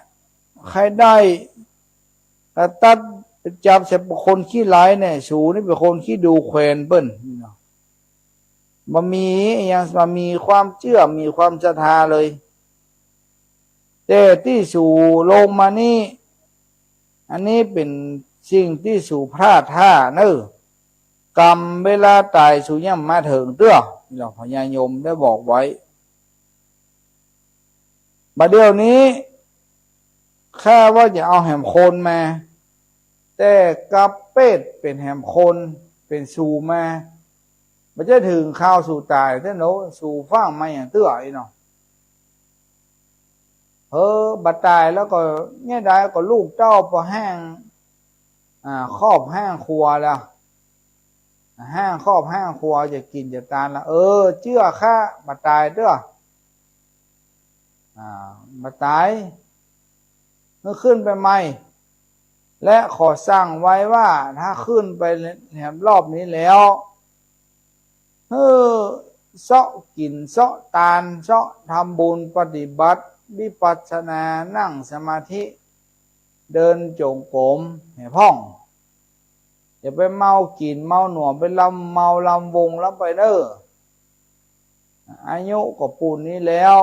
ใค่ได้ แล้วตัดไปจับใส่คนขี้ร้ายเนี่ย สูนี่เป๋นคนขี้ดูแควนเปิ้นเนาะ บ่มีอะหยัง บ่มีความเจื้อ มีความศรัทธาเลย แต่ตี้สูลงมานี่ อันนี้เป๋นสิ่งตี้สูพลาดท่าเน่อ กำเวลาต๋ายสูยังบ่มาเถิงเตื้อ นี่หลอ พญายมได้บอกไว้ บ่าเดี่ยวนี้ ข้าว่าจะเอาแหมคนมา แต่กลับเปรตเป๋นแหมคน เป๋นสูมา บ่ใจ้เถิงคราวสูต๋ายเตื้อเนาะ สูฟั่งมาหยังเตื้ออี้เนาะ เออ บ่ต๋ายแล้วก็ เยียะใดก็ลูกเต้าปอแห้ง อ่า ครอบแห้งครัวแล้ว แห้งครอบแห้งครัว จะกิ๋นจะตานละ เออ เจื้อข้า บ่ต๋ายเตื้อ อ่า บ่ต๋าย หื้อขึ้นไปใหม่ และขอสั่งไว้ว่า ถ้าขึ้นไปแหมรอบนี้แล้ว หื้อเซาะกิ๋นเซาะตาน เซาะทำบุญ ปฏิบัติวิปัสสนา นั่งสมาธิ เดินจงกรมหื้อพ่อง อย่าไปเมากิ๋นเมาหนวม ไปลำเมาลำวงลำไปเน่อ อายุก็ปูนนี้แล้ว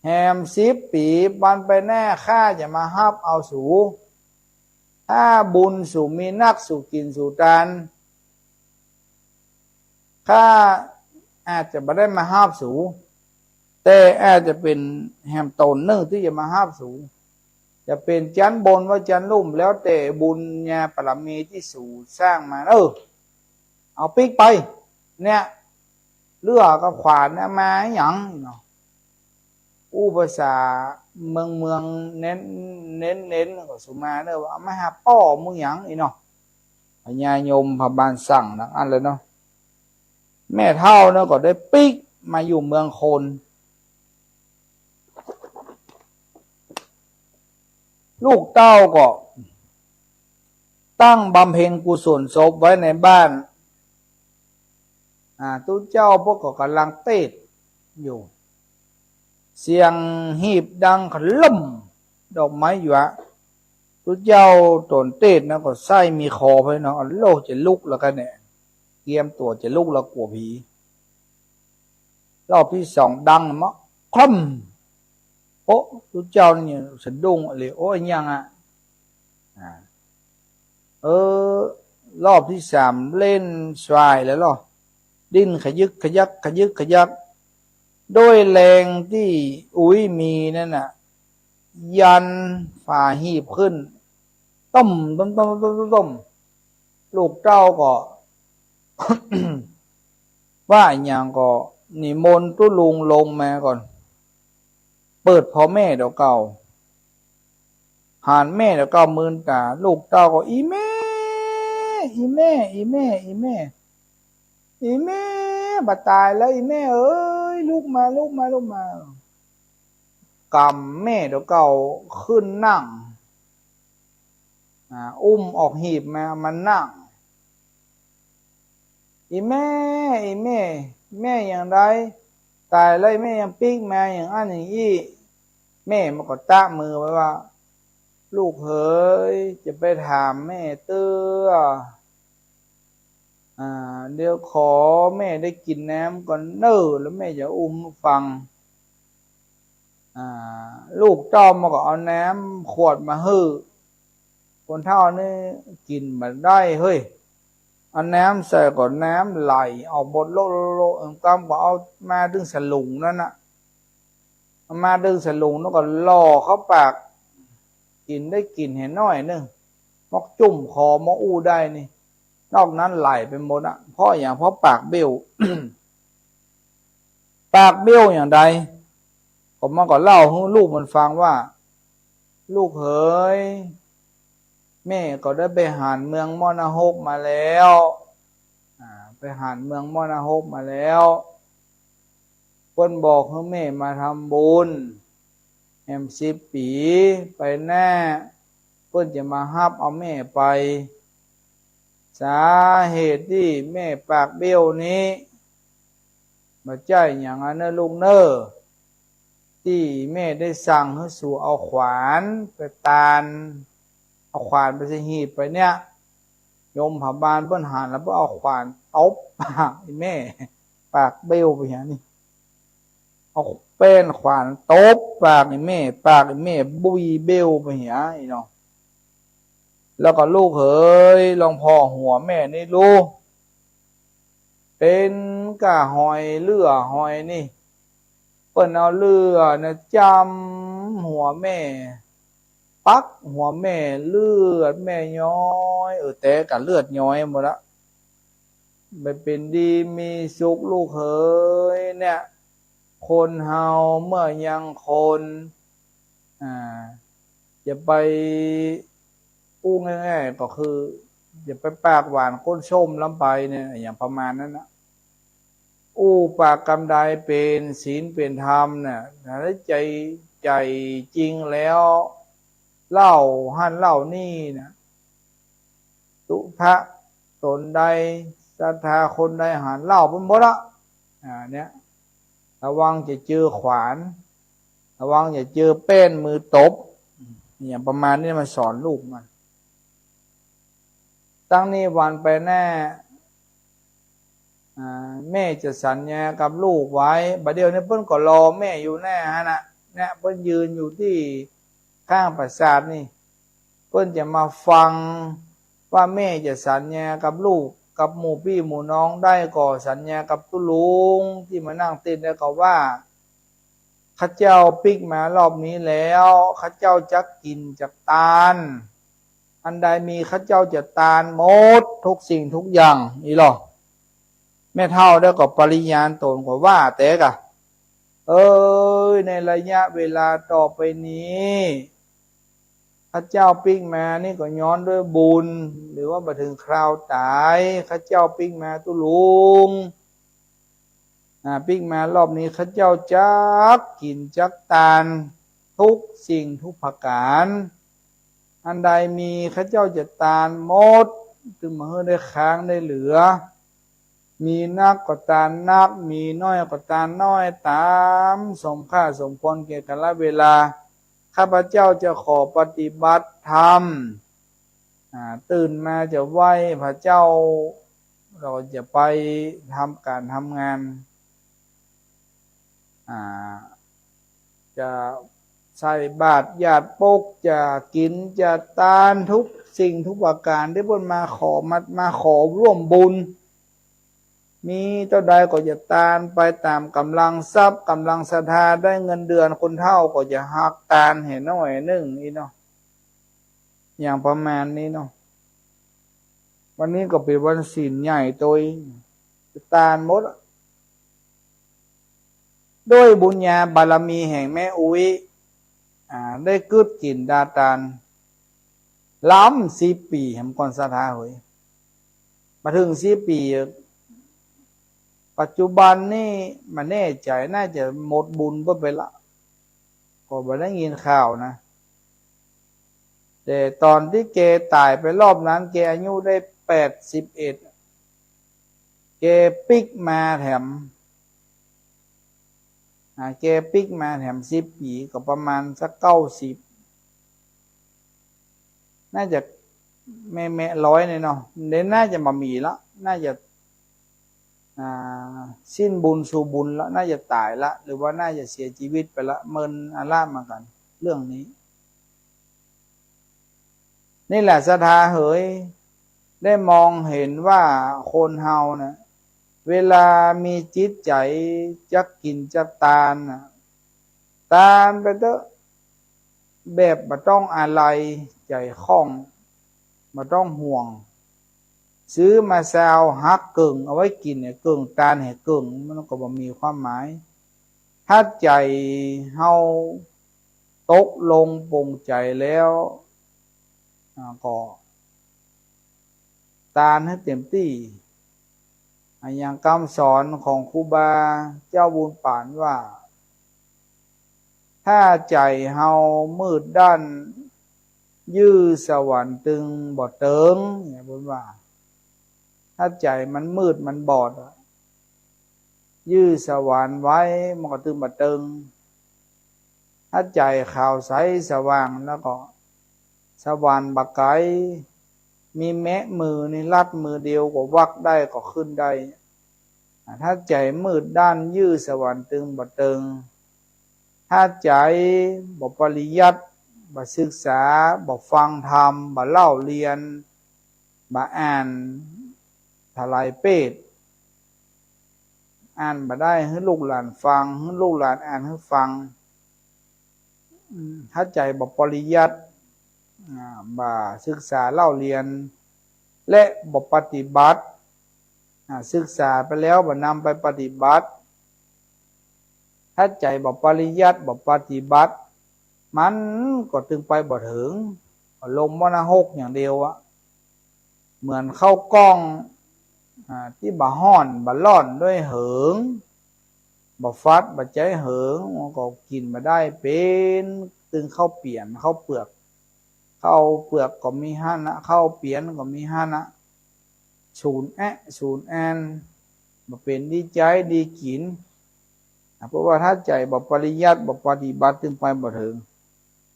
แหมสิบปี๋ปันไปแน่ ข้าจะมาฮับเอาสู ถ้าบุญสูมีนัก สูกิ๋นสูตาน ข้าอาจจะบ่ได้มาฮับสู แต่อาจจะเป๋นแหมต๋นนึ่งตี้จะมาฮับสู จะเป๋นจั๊นบนว่าจั๊นลุ่ม แล้วแต่บุญญาบารมีตี้สูสร้างมาเน่อ เอาปิ๊กไป เนี่ย เลื่อกับขวานเนี่ยมาหยังเนาะ อู้ภาษาเมืองเมืองเน้น เน้นเน้นก็สุมาเน่อ ว่าเอามาหาป้อมึงหยังอี้เนาะ พญายมพบาลสั่งดังอั้นเลยเนาะ แม่เฒ่าเน่อก็ได้ปิ๊กมาอยู่เมืองคน ลูกเต้าก็ตั้งบำเพ็ญกุศลศพไว้ในบ้าน อ่า ตุ๊เจ้าเปิ้นก็ก่ำลังเตศน์อยู่ เสียงหีบดังขะล่ม ดอกไม้หยวะ ตุ๊เจ้าต๋นเตศน์นะก็ใส่มีคอไปเนาะ โลกจะลุกแล้วกั๋นเนี่ย เกียมตั๋วจะลุกแล้วกั๋วผี รอบตี้สองดังมา คร่ำ โอ้ ตุ๊เจ้านี่สะดุ้งเลย โอ้ อะหยังอะ อ่า เออ รอบตี้สามเล่นสวายแล้วลอ ดิ้นขยึกขยัก ขยึกขยัก ด้วยแฮงตี้อุ๊ยมีนั่นน่ะ ยันฝาหีบขึ้น ต้ม ต้ม ต้ม ต้ม ต้ม ลูกเต้าก็ ว่าอะหยังก็นิมนต์ตุ๊ลุงลงมาก่อน เปิดผ่อแม่เดี๋ยวเก่า หันแม่เดี๋ยวเก่ามืนต๋า ลูกเต้าก็ อี่แม่ อี่แม่ อี่แม่ อี่แม่ อี่แม่ บ่ต๋ายแล้ว อี่แม่เอ๋ย ลุกมา ลุกมา ลุกมา ก๋ำแม่เดี๋ยวเก่าขึ้นนั่ง อ่า อุ้มออกหีบมา มานั่ง อี่แม่ อี่แม่ แม่อย่างใด ต๋ายแล้ว อี่แม่ยังปิ๊กมาอย่างอั้นอย่างอี้ แม่มันก็ตะมือไว้ว่า ลูกเหย จะไปถามแม่เตื้อ อ่า เดี๋ยวขอแม่ได้กิ๋นน้ำก่อนเน่อ แล้วแม่จะอู้หื้อฟัง อ่า ลูกเต้ามันก็เอาน้ำขวดมาหื้อ คนเฒ่านี่กิ๋นบ่ได้เฮ้ย เอาน้ำใส่ก็น้ำไหลออกหมดโละโละโละ เอิ้นกำก็เอามาตึงสลุงนั้นน่ะ เอามาตึงสลุงแล้วก็หล่อเข้าปาก กิ๋นได้กิ๋นแหน้อยนึ่ง มอกจุ่มคอ มอกอู้ได้นี่ นอกนั้นไหลไปหมดอะ เพราะอย่าง เพราะปากเบี้ยว ปากเบี้ยวอย่างใด ก็มันก็เล่าหื้อลูกมันฟังว่า ลูกเหย แม่ก็ได้ไปหานเมืองมอนะฮกมาแล้ว อ่า ไปหานเมืองมอนะฮกมาแล้ว เปิ้นบอกหื้อแม่มาทำบุญ แหมสิบปี๋ไปแน่ เปิ้นจะมาฮับเอาแม่ไป สาเหตุตี้แม่ปากเบี้ยวนี้ บ่ใจ้หยังอะเน่อลูกเน่อ ตี้แม่ได้สั่งหื้อสูเอาขวานไปตาน เอาขวานไปใส่หีบไปเนี่ย ยมพบาลเปิ้นหันแล้วเปิ้นเอาขวานตบปากอี่แม่ ปากเบี้ยวไปเหียนี่ เอาแป้นขวานตบปากอี่แม่ ปากอี่แม่บุยเบี้ยวไปเหีย อี่เนาะ แล้วก็ลูกเหย ลองผ่อหัวแม่นี่ลูก เป๋นก้าหอยเลื่อหอยนี่ เปิ้นเอาเลื่อนะจ้ำหัวแม่ ปักหัวแม่ เลือดแม่ย้อย เออ แต๊ก้าเลือดย้อยหมดละ บ่เป๋นดีมีสุขลูกเหย เนี่ย คนเฮาเมื่อยังคน อ่า อย่าไป อู้ง่ายๆ ก็คือ อย่าไปปากหวานก้นส้มล้ำไปเนี่ย อย่างประมาณนั้นนะ อู้ปากกำใดเป๋นศีลเป๋นธรรมน่ะ ถ้าได้ใจ๋ ใจ๋จริงแล้ว เล่าหั้นเล่านี่น่ะ ตุ๊ทะต๋นใด ศรัทธาคนใดหันเล่าไปหมดละ อ่า เนี่ย ระวังจะเจอขวาน ระวังจะเจอแป้นมือตบ อย่างประมาณนี้มันสอนลูกมัน ตั้งนี้วันไปแน่ อ่า แม่จะสัญญากับลูกไว้ บ่าเดี่ยวนี้เปิ้นก็รอแม่อยู่แน่หั้นน่ะ เนี่ย เปิ้นยืนอยู่ตี้ข้างปราสาทนี่ เปิ้นจะมาฟังว่าแม่จะสัญญากับลูก กับหมู่ปี้หมู่น้องได้ก่อ สัญญากับตุ๊ลุงตี้มานั่งเต้นได้ก่อว่า ข้าเจ้าปิ๊กมารอบนี้แล้ว ข้าเจ้าจักกิ๋นจักตาน อันใดมีข้าเจ้าจะตานหมดทุกสิ่งทุกอย่าง อี่หลอ แม่เฒ่าได้ก่อปริญาณต๋นก็ว่าแต๊ก้า เอย ในระยะเวลาต่อไปนี้ ข้าเจ้าปิ๊กมานี่ก็ย้อนด้วยบุญ หรือว่าบ่าเถิงคราวต๋าย ข้าเจ้าปิ๊กมาตุ๊ลุง อ่า ปิ๊กมารอบนี้ข้าเจ้าจักกิ๋นจักตานทุกสิ่งทุกประก๋าน อันใดมีข้าเจ้าจะตานหมด ตึงบ่หื้อได้ค้างได้เหลือ มีนักก็ตานนัก มีน้อยก็ตานน้อย ต๋ามสมค่าสมควรแก่กาลเวลา ข้าพเจ้าจะขอปฏิบัติธรรม อ่า ตื่นมาจะไหว้พระเจ้า แล้วก็จะไปทำก๋านทำงาน อ่า จะใส่บาตรหยาดปก จะกิ๋นจะตานทุกสิ่งทุกประก๋านตี้เปิ้นมาขอ มา มาขอร่วมบุญ มีเต้าใดก็จะตานไปต๋ามก๋ำลังทรัพย์ ก๋ำลังศรัทธา ได้เงินเดือนคนเฒ่าก็จะหักตานแหน้อยนึ่ง อี่เนาะ อย่างประมาณนี้เนาะ วันนี้ก็เป๋นวันศีลใหญ่ตวย จะตานหมด ด้วยบุญญาบารมีแห่งแม่อุ๊ย อ่า ได้กึ๊ดกิ๋นดาตาน ล้ำสิบปี๋ แหมก่อนศรัทธาเหย บ่าเถิงสิบปี๋ ปัจจุบันนี่บ่แน่ใจ๋ น่าจะหมดบุญไปละ ก็บ่ได้ยินข่าวนะ แต่ต๋อนตี้แกต๋ายไปรอบนั้น แกอายุได้แปดสิบเอ็ด แกปิ๊กมาแถม อ่า แกปิ๊กมาแถมสิบปี๋ ก็ประมาณสักเก้าสิบ น่าจะแมะๆ ร้อยเนี่ยเนาะ เดี๋ยวน่าจะบ่มีละ น่าจะ อ่า สิ้นบุญสู่บุญละ น่าจะต๋ายละ หรือว่าน่าจะเสียจีวิตไปละ เมินอาละเหมือนกั๋น เรื่องนี้ นี่แหละศรัทธาเหย ได้มองเห็นว่าคนเฮาน่ะ เวลามีจิตใจ๋จักกิ๋นจักตานน่ะ ตานไปเต๊อะ แบบบ่ต้องอาลัยใจ๋ข้อง บ่ต้องห่วง ซื้อมาซาวหักเกิ่งเอาไว้กิ๋นเนี่ย เกิ่งตานแหมเกิ่ง มันก็บ่มีความหมาย ถ้าใจ๋เฮาตกลงปลงใจ๋แล้ว อ่า ก็ตานหื้อเต๋มตี้ อ่ะ อย่างกำสอนของครูบาเจ้าบุญป๋านว่า ถ้าใจ๋เฮามืดด้าน ยื้อสวรรค์ตึงบ่เติง เนี่ยเปิ้นว่า ถ้าใจ๋มันมืดมันบอดอะ ยื้อสวรรค์ไว้มันก็ตึงบ่เติง ถ้าใจ๋ขาวใสสว่างแล้วก็ สวรรค์บ่ไก๋ มีแมะมือนี่ลัดมือเดียวก็วักได้ก็ขึ้นได้ อ่า ถ้าใจ๋มืดด้านยื้อสวรรค์ตึงบ่เติง ถ้าใจ๋บ่ปริยัติ บ่ศึกษา บ่ฟังธรรม บ่เล่าเรียน บ่อ่านถลายเปต อ่านบ่ได้หื้อลูกหลานฟัง หื้อลูกหลานอ่านหื้อฟัง อืม ถ้าใจ๋บ่ปริยัติ อ่า บ่ศึกษาเล่าเรียน และบ่ปฏิบัติ อ่า ศึกษาไปแล้วบ่นำไปปฏิบัติ ถ้าใจ๋บ่ปริยัติ บ่ปฏิบัติ มันก็ตึงไปบ่เถิง ลงมรณะหกอย่างเดียวอะ เหมือนข้าวกล้อง อ่า ตี้บ่ฮ้อนบ่ร้อนด้วยเหิง บ่ฟัดบ่ใจ๊เหิง มันก็กิ๋นบ่ได้ เป๋นตึงข้าวเปียนข้าวเปือก ข้าวเปือกก็มีหั้นนะ ข้าวเปียนก็มีหั้นนะ สูญแอะสูญแอน บ่เป๋นดีใจ๊ดีกิ๋น อ่ะ เพราะว่าถ้าใจ๋บ่ปริยัติ บ่ปฏิบัติ ตึงไปบ่เถิง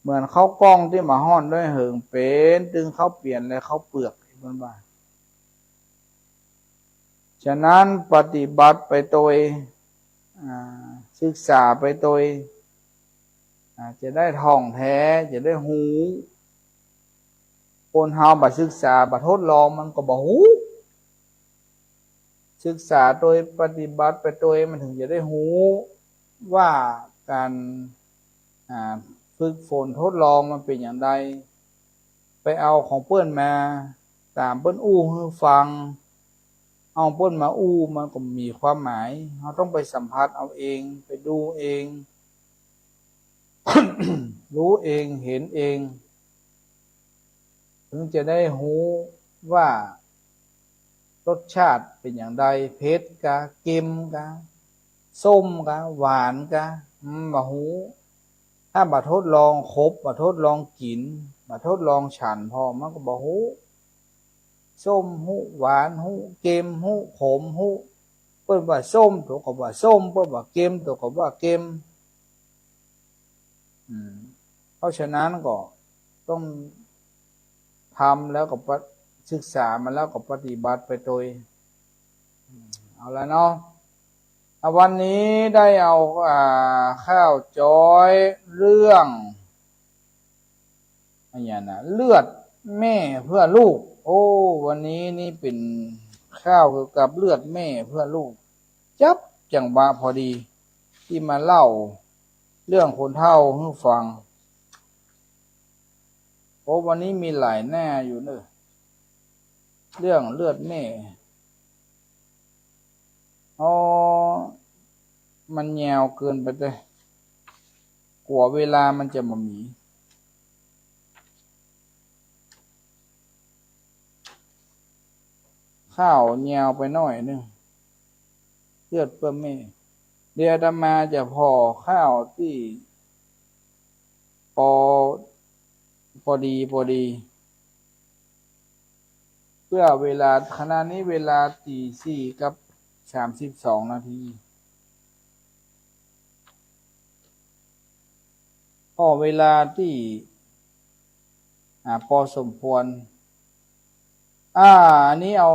เหมือนข้าวกล้องตี้บ่ฮ้อนด้วยเหิง เป๋นตึงข้าวเปียนและข้าวเปือก เปิ้นว่า ฉะนั้นปฏิบัติไปโตย อ่า ศึกษาไปโตย อ่า จะได้ถ่องแท้ จะได้ฮู้ คนเฮาบ่ศึกษา บ่ทดลอง มันก็บ่ฮู้ ศึกษาโตย ปฏิบัติไปโตย มันถึงจะได้ฮู้ว่าก๋าน อ่า ฝึกฝนทดลองมันเป๋นอย่างใด ไปเอาของเปิ้นมา ต๋ามเปิ้นอู้หื้อฟัง เอาเปิ้นมาอู้มันก็มีความหมาย เฮาต้องไปสัมผัสเอาเอง ไปดูเอง ฮู้เอง หันเอง ถึงจะได้ฮู้ว่ารสชาติเป๋นอย่างใด เผ็ดกา เค็มกา ส้มกา หวานกา อืม บ่ฮู้ ถ้าบ่ทดลองคบ บ่ทดลองกิ๋น บ่ทดลองฉันพ่อง มันก็บ่ฮู้ ส้มฮู้ หวานฮู้ เค็มฮู้ ขมฮู้ เปิ้นว่าส้ม โตก็ว่าส้ม เปิ้นว่าเค็ม โตก็ว่าเค็ม อืม เพราะฉะนั้นก็ต้องทำแล้วก็ปะ-, ศึกษามาแล้วก็ปฏิบัติไปโตย อืม เอาละเนาะ อ่ะ วันนี้ได้เอา อ่า ข้าวจ้อยเรื่อง อันเนี้ยนะ เลือดแม่เพื่อลูก โอ้ วันนี้นี่เป๋นข้าวเกี่ยวกับเลือดแม่เพื่อลูก จับจังหวะพอดี ตี้มาเล่าเรื่องคนเฒ่าหื้อฟัง โอ้ วันนี้มีหลายหน้าอยู่เนอะ เรื่องเลือดแม่ อ๋อ มันยาวเกินไปเต๊อะ กั๋วเวลามันจะบ่มี ข้าวยาวไปหน้อยนึ่ง เลือดเปื้อนแม่ เดี๋ยวอาตมาจะผ่อข้าวตี้ ปอ พอดี พอดี เปื้อเวลา ขณะนี้เวลาตีสี่กับสามสิบสองนาที ก็เวลาตี้ อ่า ปอสมควร อ่า อันนี้เอา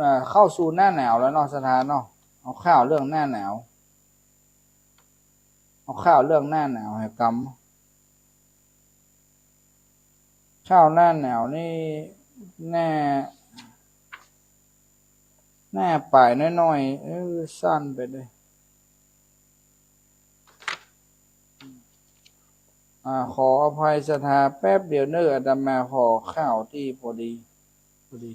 อ่า เข้าสู่หน้าหนาวแล้วเนาะ ศรัทธาเนาะ เอาข่าวเรื่องหน้าหนาว เอาข่าวเรื่องหน้าหนาวแหมกำ ข่าวหน้าหนาวนี่ หน้า หน้าป๋ายน้อยๆ เออ สั้นไปเลย อ่า ขออภัยศรัทธาแป๊บเดียวเน่อ อาตมาขอข่าวตี้พอดี พอดี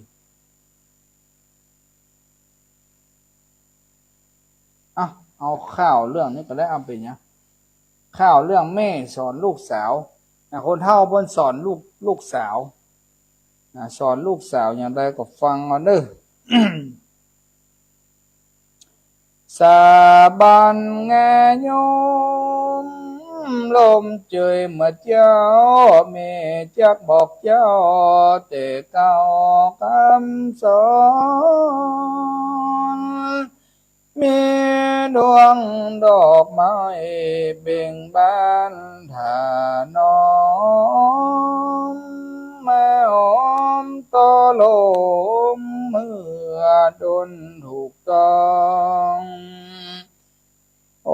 อ่ะ เอาข่าวเรื่องนี้ก็ได้ เอาเป๋นหยัง ข่าวเรื่องแม่สอนลูกสาว อ่ะ คนเฒ่าเปิ้นสอนลูก ลูกสาว อ่ะ สอนลูกสาวอย่างใดก็ฟังเอาเน่อ สาบานแงโยม ลมเจยเมื่อเจ๊า แม่จักบอกเจ้า แต่เก่ากำสอน มีดวงดอกไม้เบ่งบาน ถ้าน้อมมาหอมต่อลม เมื่อดนถูกต้อง อ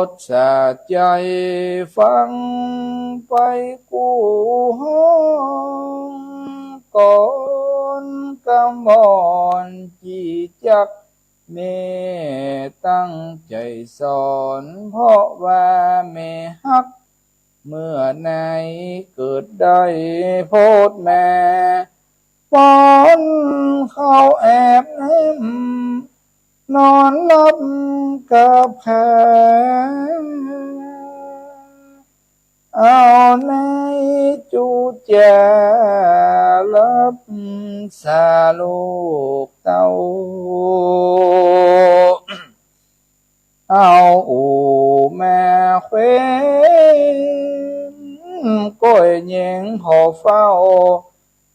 ดสะใจ๋ฟังไปกู้ห้อง ก่อนกำวอนจี้จัก แม่ตั้งใจ๋สอน เพราะว่าแม่ฮัก เมื่อไหนเกิดได้โพดแม่ ป้อนข้าวแอบแนม นอนหลับกับแผล เอาในจุจารับสาลูกเต้า เอาอู่แม่แควน ก้อยแยงขอเฝ้า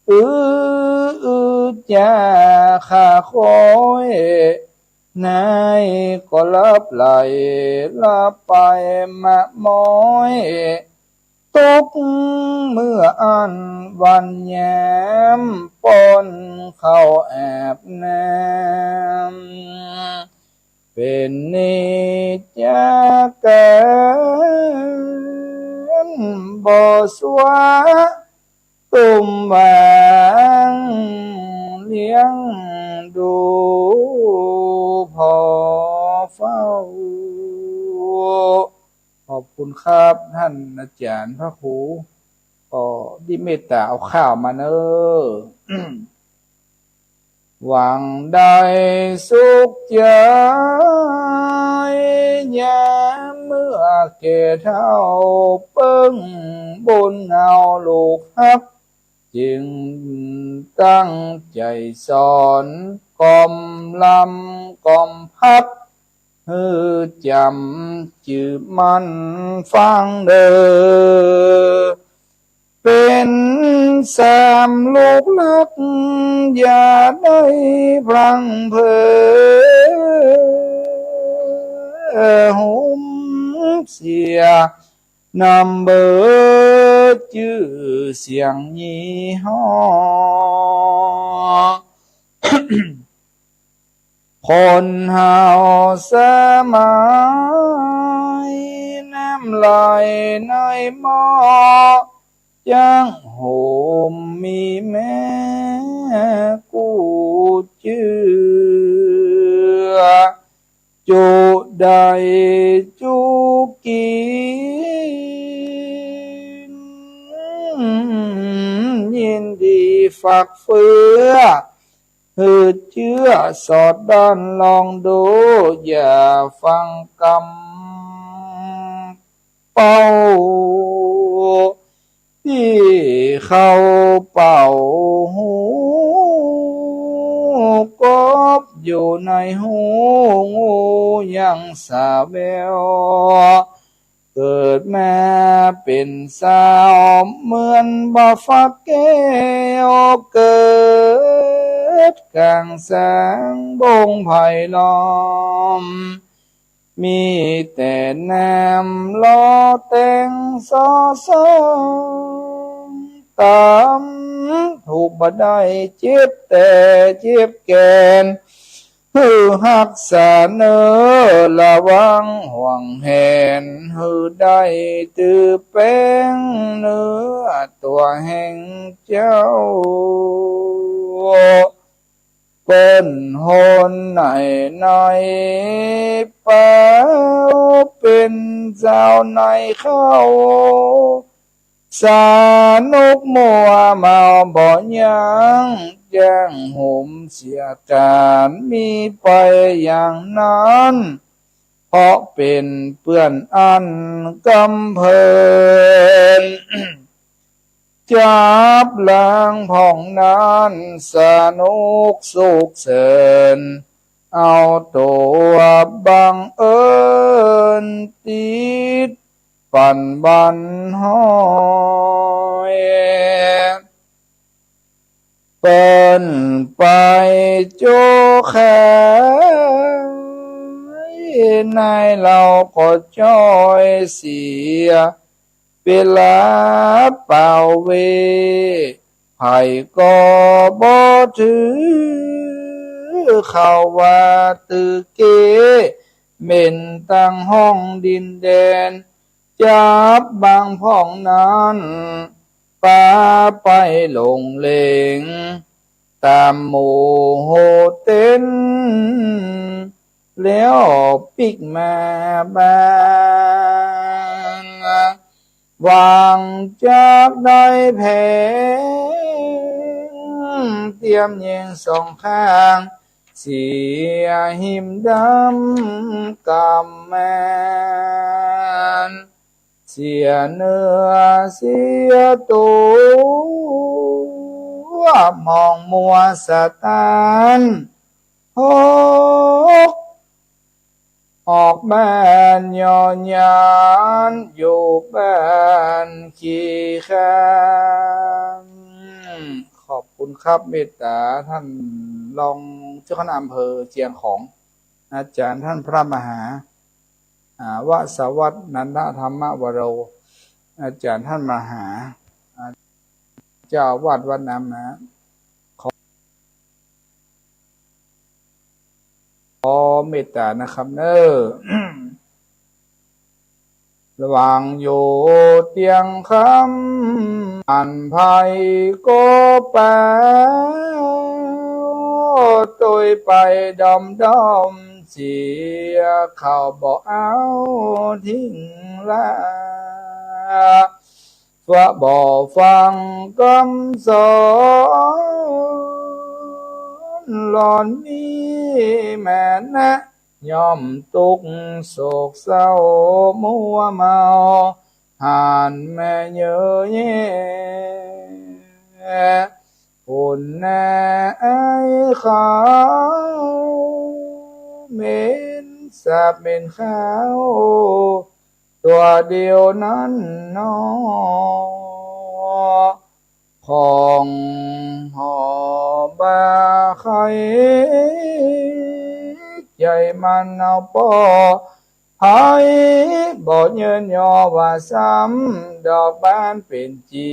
อือ อือจาข้าคอย นายก็หลับไหล หลับไปมะม้อย ตุ๊กเมื่ออั้นวันแย้ม ป้อนข้าวแอบแนม เป๋นนิจการ บ่สวา ตุ้มวางเลี้ยงดูพอเฝ้า ขอบคุณครับ ท่านอาจ๋ารย์พระครู ก็ได้เมตต๋าเอาข่าวมาเน่อ หวังได้สุขใจ๋ ยามเมื่อแก่เฒ่า เปิ้งบุญเอาลูกฮัก จึงตั้งใจ๋สอน กล่อมลำกล่อมพัด หื้อจ๋ำจื้อมั่นฟังเน่อ เป๋นสามลูกฮัก อย่าได้พลั้งเผลอ หุมเสีย นำเบอจื้อเสียงยี่ห้อ คนเฮาสมัย น้ำไหลในหม้อ จักโหมมีแม้กู้เจื้อ จุได้จุกิน ยินดีฟักเฟือ หื้อเจื้อสอดด้านลองดู อย่าฟังกำเป่า ตี้เขาเป่าหูกบ อยู่ในหูงูยังสาแวว เกิดมาเป๋นสาวเหมือนบ่าฟักแก้ว เกิดก๋างแสงบ่งไพร่ล้อม มีแต่แนมหล่อแต่งส่อเสิง ตำถูกบ่ได้เจ็บแต่เจ็บแก่น หื้อฮักษาเน่อระวังห่วงแหน หื้อได้ตื้อแป๋งเนื้อตั๋วแห่งเจ้า เปิ้นโหนไหนในแป๋วเป๋นเจ้าในเข้า สนุกมั่วเมาบ่ยั้ง แจ้งหุมเสียก๋าน มีไปอย่างนั้น เพราะเป๋นเปื้อนอันกำเผิน จับลางพ่องนั้น สนุกสุขเสิน เอาตั๋วบังเอิญ ติดปันบันฮ้อย เปิ้นไปโจ้แข นายเฮาก็จ้อยเสีย เวลาเปล่าเว่ ใผก็บ่ถือ เขาว่าตื้อเก๊ เหม็นตังห้องดินแดน จับบังพ่องนั้น ปาไปหลงเหลง ต๋ามหมู่โฮเต็น แล้วปิ๊กมาบ้าน หวังจักได้แผง เตียมแยงสองข้าง เสียหิมดำกำแมน เสียเนื้อเสียตั๋ว มองมัวสะตาน หก ออกบ้านย่อนยาน อยู่บ้านขี้คร้าน ขอบคุณครับ เมตต๋าต้านรองเจ้าคณะอำเภอเจียงของ อาจ๋ารย์ต้านพระมหา อ่า วสวัฒน์ นันทธรรมวโร อาจ๋ารย์ต้านมหา อ่า เจ้าอาวาสวัดน้ำนะ ขอ ขอเมตต๋านะครับเน่อ หวังอยู่เตียงคำ อันใผก็แป๋ว ตวยไปดอมๆ เสีย เขาบ่เอาทิ้งละ ว่าบ่ฟังกำสอน หลอนมีแม่นะ ย่อมตุ๊กข์โศกเศร้ามัวเมา หันแม่เยอะแยะ ฝุ่นแน่ไอ้ขาว เหม็นสาบเหม็นคาว ตั๋วเดียวนั้นหนอ ของหอบ่าใค่ ใจ๋มันเอาป้อ ใผบ่เยินยอว่าซ้ำ ดอกบานเป๋นจี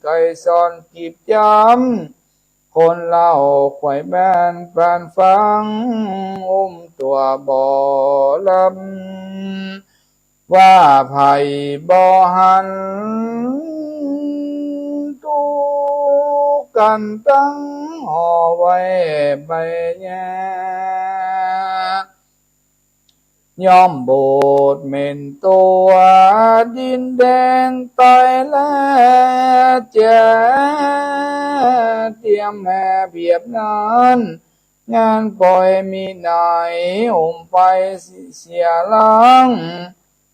ไก่ซ่อนกีบจำ คนเล่าไขว่บ้านปานฟัง อุ้มตั๋วบ่ลำ ว่าใผบ่หัน ตุ๊กข์กั๋นตังหอไว้ใบหญ้า ย่อมบูดเหม็นตั๋ว ดินแดนต๋ายแล จะเตียมแม่เปียบนั้น งานป่อยมีไหน อุ้มไปเสียหลัง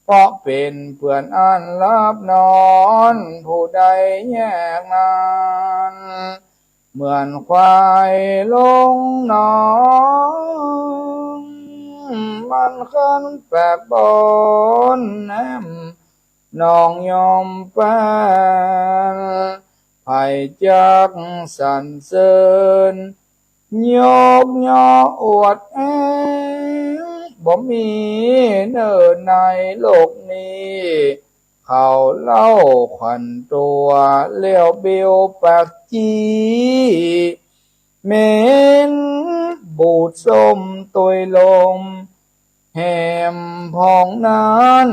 เพราะเป๋นเปื้อนอันหลับนอน ผู้ใดแยกนั้น เหมือนควายลงหนอง มันคันปากบ่อนแหนม น้องยอมปาน ใผจักสรรเสริญ ยกยออวดแอ้ง บ่มีเน่อในโลกนี้ เขาเล่าขวัญตั๋ว แล้วเบลปากจี้ เหม็นบูดส้มตวยลม แหมผ่องนั้น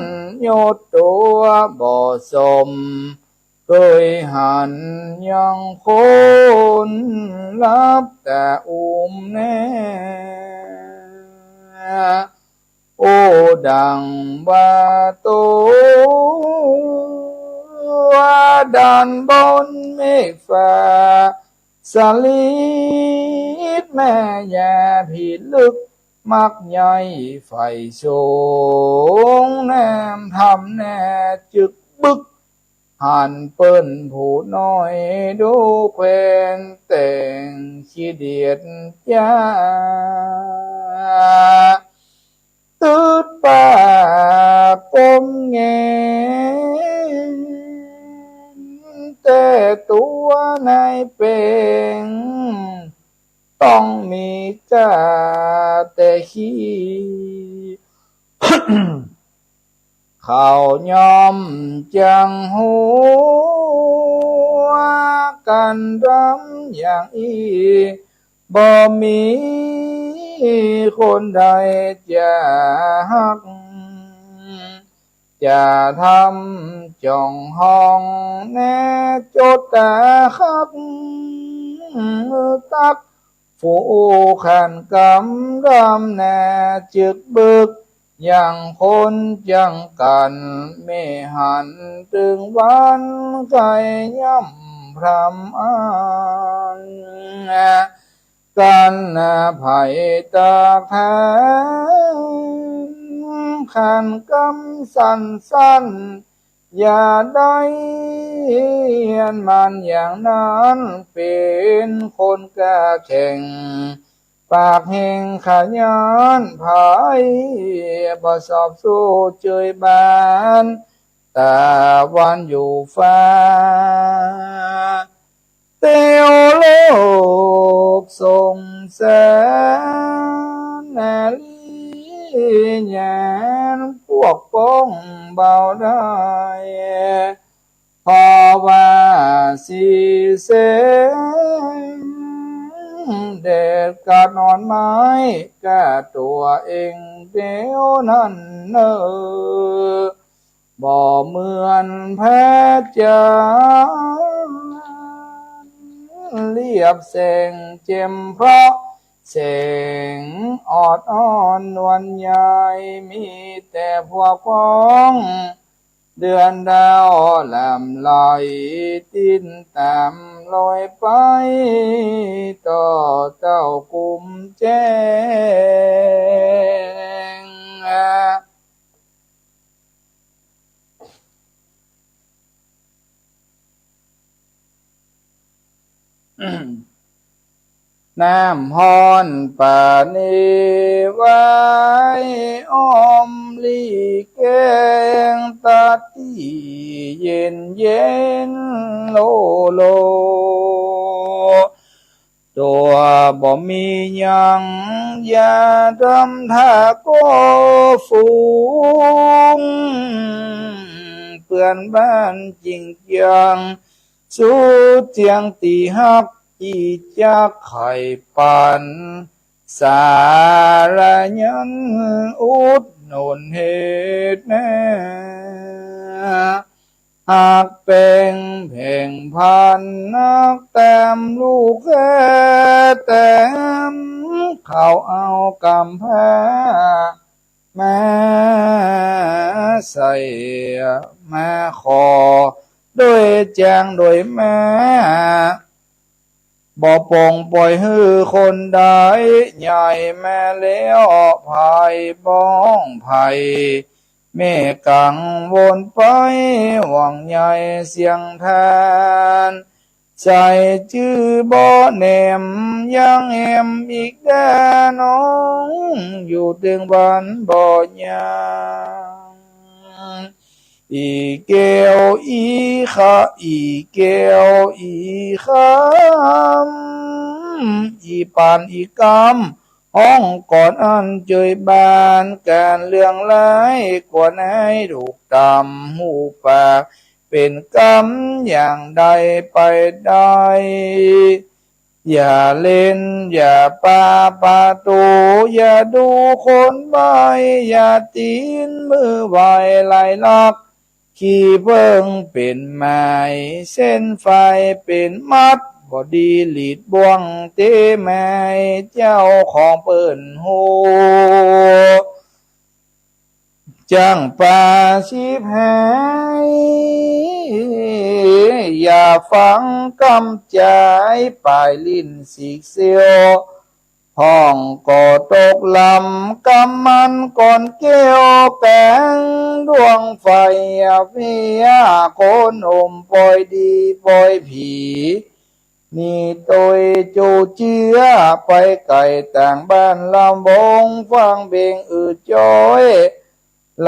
ยศตั๋วบ่สม เกยหันยังคนลับต๋าอุ้มแน่ โอ้ ดังว่าตั๋วด้านบนเมฆฟ้า สลิดแม่ยาผีลึก มักใหญ่ใฝ่สูง แหนมธรรมแน่จึกบึก หันเปิ้นผู้น้อยดูแควน แต่งขี้เดียดจ้า ตึดปากก้มแงน แต่ตั๋วในเป๋ง ต้องมีก้าแต่ขี้ เขาย่อมจักหัวกั๋นดำอย่างอี้ บ่มีคนใดจะฮัก จะทำจ้องห้องแน่จดต๋าฮัก ตัก ผู้ขันกำดำแน่จึกบึก อย่างคนจังกั๋น เมื่อหันตึงวันไกลย่อมพร่ำอ้าง กั๋นนาไผตากแทน ขันกำสั้นๆ อย่าได้อันมันอย่างนั้น เป๋นคนก้าแข็ง ปากแหงขยัน ไผบ่สอบสู้เจยบาน ต๋าวันอยู่ฟ้า เตียวโลกสงสาร นาลีแหยนปกป้องเบาได้ เพราะว่าสีแสง แดดกัดหนอนไม้ ก้าตั๋วเองเตียวนั้นเน่อ บ่เหมือนพระจันทร์เรียบแสงเจ่ม เพราะแสงออดอ่อนนวลใย มีแต่พวกพ้องเดือนดาวหลั่นไหล ติดต๋ามรอยไป ต่อเต้ากุมแจ้ง น้ำฮ้อนปานีไว้ อ้อมลีแกงตาตี้เย็นเย็นโลโล ตั๋วบ่มีหยัง อย่าทำท่าก่อฝูง เปื้อนบ้านจริงจัง สุดเจียงตี้ฮัก อี้จักใค่ปั๋น สาระยันอุดหนุนเหตุแน่ หากแปงแผงพันนักแต้มลูกแค่แต้ม เขาเอากำพร้ามาใส่มาขอ โดยแจ้งโดยแม่ บ่ปงป่อยหื้อคนใด ใหญ่แม่แล้วไผบ้องไผ แม่กังวลไป หวังใหญ่เสียงทาน ใส่จื้อบ่แหนมยังแหมอีกแด่น้อง อยู่เถิงวันบ่ยาว อีแก้วอีคะ อีแก้วอีคำ อีปานอีกำ ฮ้องก่อนอันเจยบาน ก๋านเลื่องลายกวนให้ถูกต๋ำ ฮู้ปากเป๋นกำ อย่างใดไปได้ อย่าเล่นอย่าปาประตู๋ อย่าดูคนใบ้ อย่าตี๋นมือไหวไหลลัก ขี้เผิงเป๋นไหม เส้นไฟเป๋นมัด บ่ดีหลีดบ่วงเต๋ไหม เจ้าของเปิ้นฮู้ จ้างปาฉิบหาย อย่าฟังกำจาย ป๋ายลิ้นสีกเสี้ยว ฮ้องก็ตกลำ กำมันก่อนแก้ว แป๋งดวงไฟเวีย คนอมป่อยดีป่อยผี นี่ตวยจูเจื้อ ไปไก๋ต่างบ้านลำวง ฟังเพลงอืดจ้อย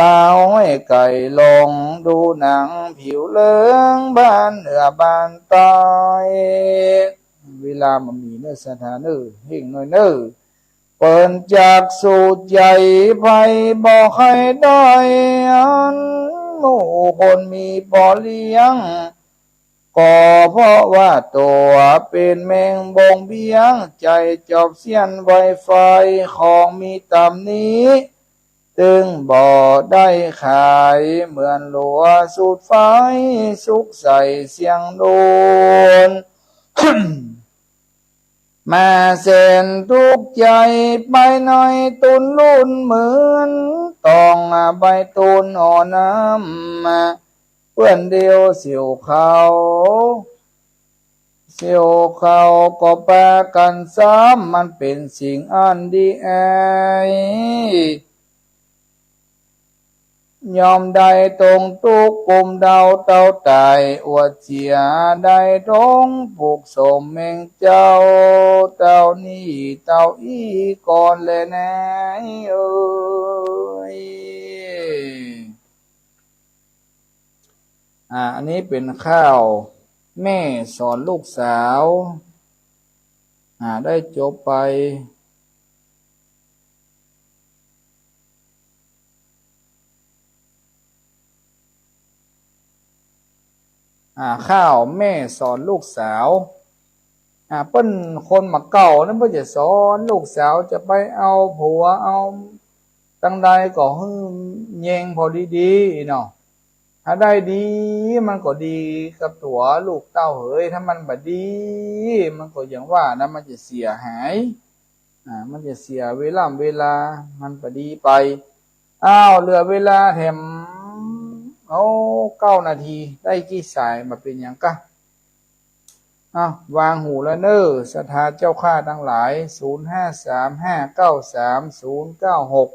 ลาวห้อยไก่ลง ดูหนังผิวเหลือง บ้านเหนือบ้านใต้ เวลาบ่มีเน่อ ศรัทธาเน่อ เฮ่งหน่อยเน่อ เปิ้นจักสู้ใจ๋ ใผบ่ใค่ได้ อันหมู่คนมีป้อเลี้ยง ก็เพราะว่าตั๋วเป๋นแมงบงเบี้ยง ใจ๋จอบเสี้ยนไวไฟ ของมีต๋ำหนิ ตึงบ่ได้ขาย เหมือนหลัวสูดไฟ สุกใส่เสียงโดน มาแสนตุ๊กใจ๋ ไปในตุนลุ่นเหมือน ต้องใบ้ตุนอ่อน้ำ เปื้อนเดียวเสียวเขา เสียวเขาก็ปากั๋นซ้ำ มันเป๋นสิ่งอันดีอาย ยอมได้ตรงตุ๊กข์ กุมเดาเต้าต๋าย อวดเสียได้ตรงปลูกสมแม่งเจ้า เต้านี้เต้าอี้ก่อนแลนายเอ๋ย อ่า อันนี้เป๋นค่าวแม่สอนลูกสาว อ่า ได้จบไป อ่า ค่าวแม่สอนลูกสาว อ่า เปิ้นคนบ่าเก่านั้น เปิ้นจะสอนลูกสาว จะไปเอาผัวเอาตังใดก็หื้อแยงผ่อดีๆ เนาะ ถ้าได้ดีมันก็ดีกับตั๋วลูกเต้าเหย ถ้ามันบ่ดี มันก็อย่างว่านะ มันจะเสียหาย อ่า มันจะเสียเวล่ำเวลา มันบ่ดีไป อ้าว เหลือเวลาแถม เอา เก้านาที ได้กี่สาย บ่เป๋นหยังกะ อ้าว วางหูแล้วเน่อ ศรัทธาเจ้าข้าตังหลาย ศูนย์ห้าสามห้าเก้าสามศูนย์เก้าหก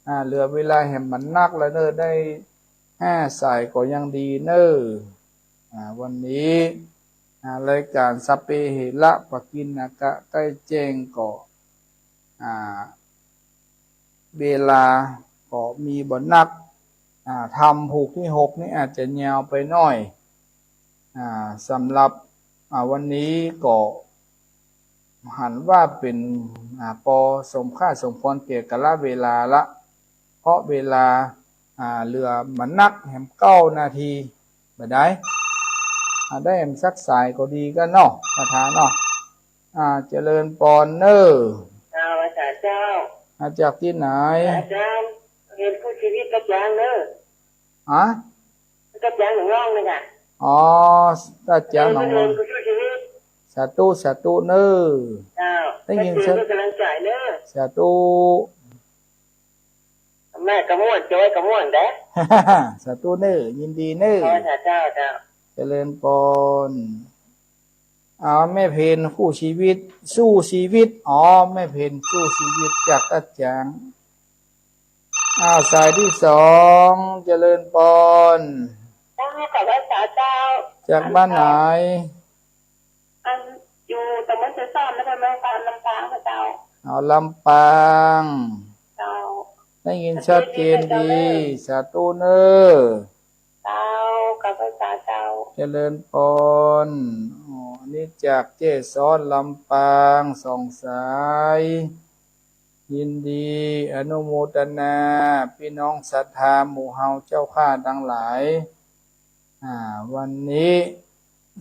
อ่า เหลือเวลาแหมบ่นักแล้วเน่อ ได้ห้าสายก็ยังดีเน่อ อ่า วันนี้ อ่า รายก๋านสัพเพเหระ ปกิณณกะ ใก้แจ้งก็ อ่า เวลาก็มีบ่นัก อ่า ธรรมผูกตี้หกนี่อาจจะยาวไปหน้อย อ่า สำหรับ อ่า วันนี้ก็หันว่าเป๋น อ่า ปอสมค่าสมควรแก่กาลเวลาละ เพราะเวลา อ่า เหลือบ่นัก แหมเก้านาที บ่ได้ อ่า ได้แหมสักสายก็ดีกั๋นเนาะ ศรัทธาเนาะ อ่า เจริญปอนเน่อ เจ้า อาจารย์เจ้า มาจากตี้ไหน อาจารย์ เรียนคู่ชีวิตกระจ่างเน่อ ฮะ กระจ่างหนองล่องเลยค่ะ อ๋อ กระจ่างหนองล่อง เรียนคู่ชีวิต สาธุ สาธุเน่อ เจ้า ได้ยิน เชิญ เชิญด้วยกำลังใจเน่อ สาธุ แม่กะม่วน จอยกะม่วนเด้อ สาธุเน่อ ยินดีเน่อ เจ้า เจ้า เจ้า เจริญปอน อ๋อ แม่เพ็ญคู่ชีวิต สู้ชีวิต อ๋อ แม่เพ็ญสู้ชีวิต จากกระจ่าง อ่า สายตี้สอง เจริญปอน เจ้า ขอไหว้สาเจ้า จากบ้านไหน อัน อยู่ตำบลเซซ้อน นครหลวงพระบาง ลำปางค่ะเจ้า อ๋อ ลำปาง เจ้า ได้ยินชัดเจนดี สาธุเน่อ เจ้า ขอบพระคุณเจ้า เจริญปอน อ๋อ อันนี้จากเจ้ซ้อน ลำปาง สองสาย ยินดีอนุโมทนา ปี้น้องศรัทธาหมู่เฮาเจ้าข้าตังหลาย อ่า วันนี้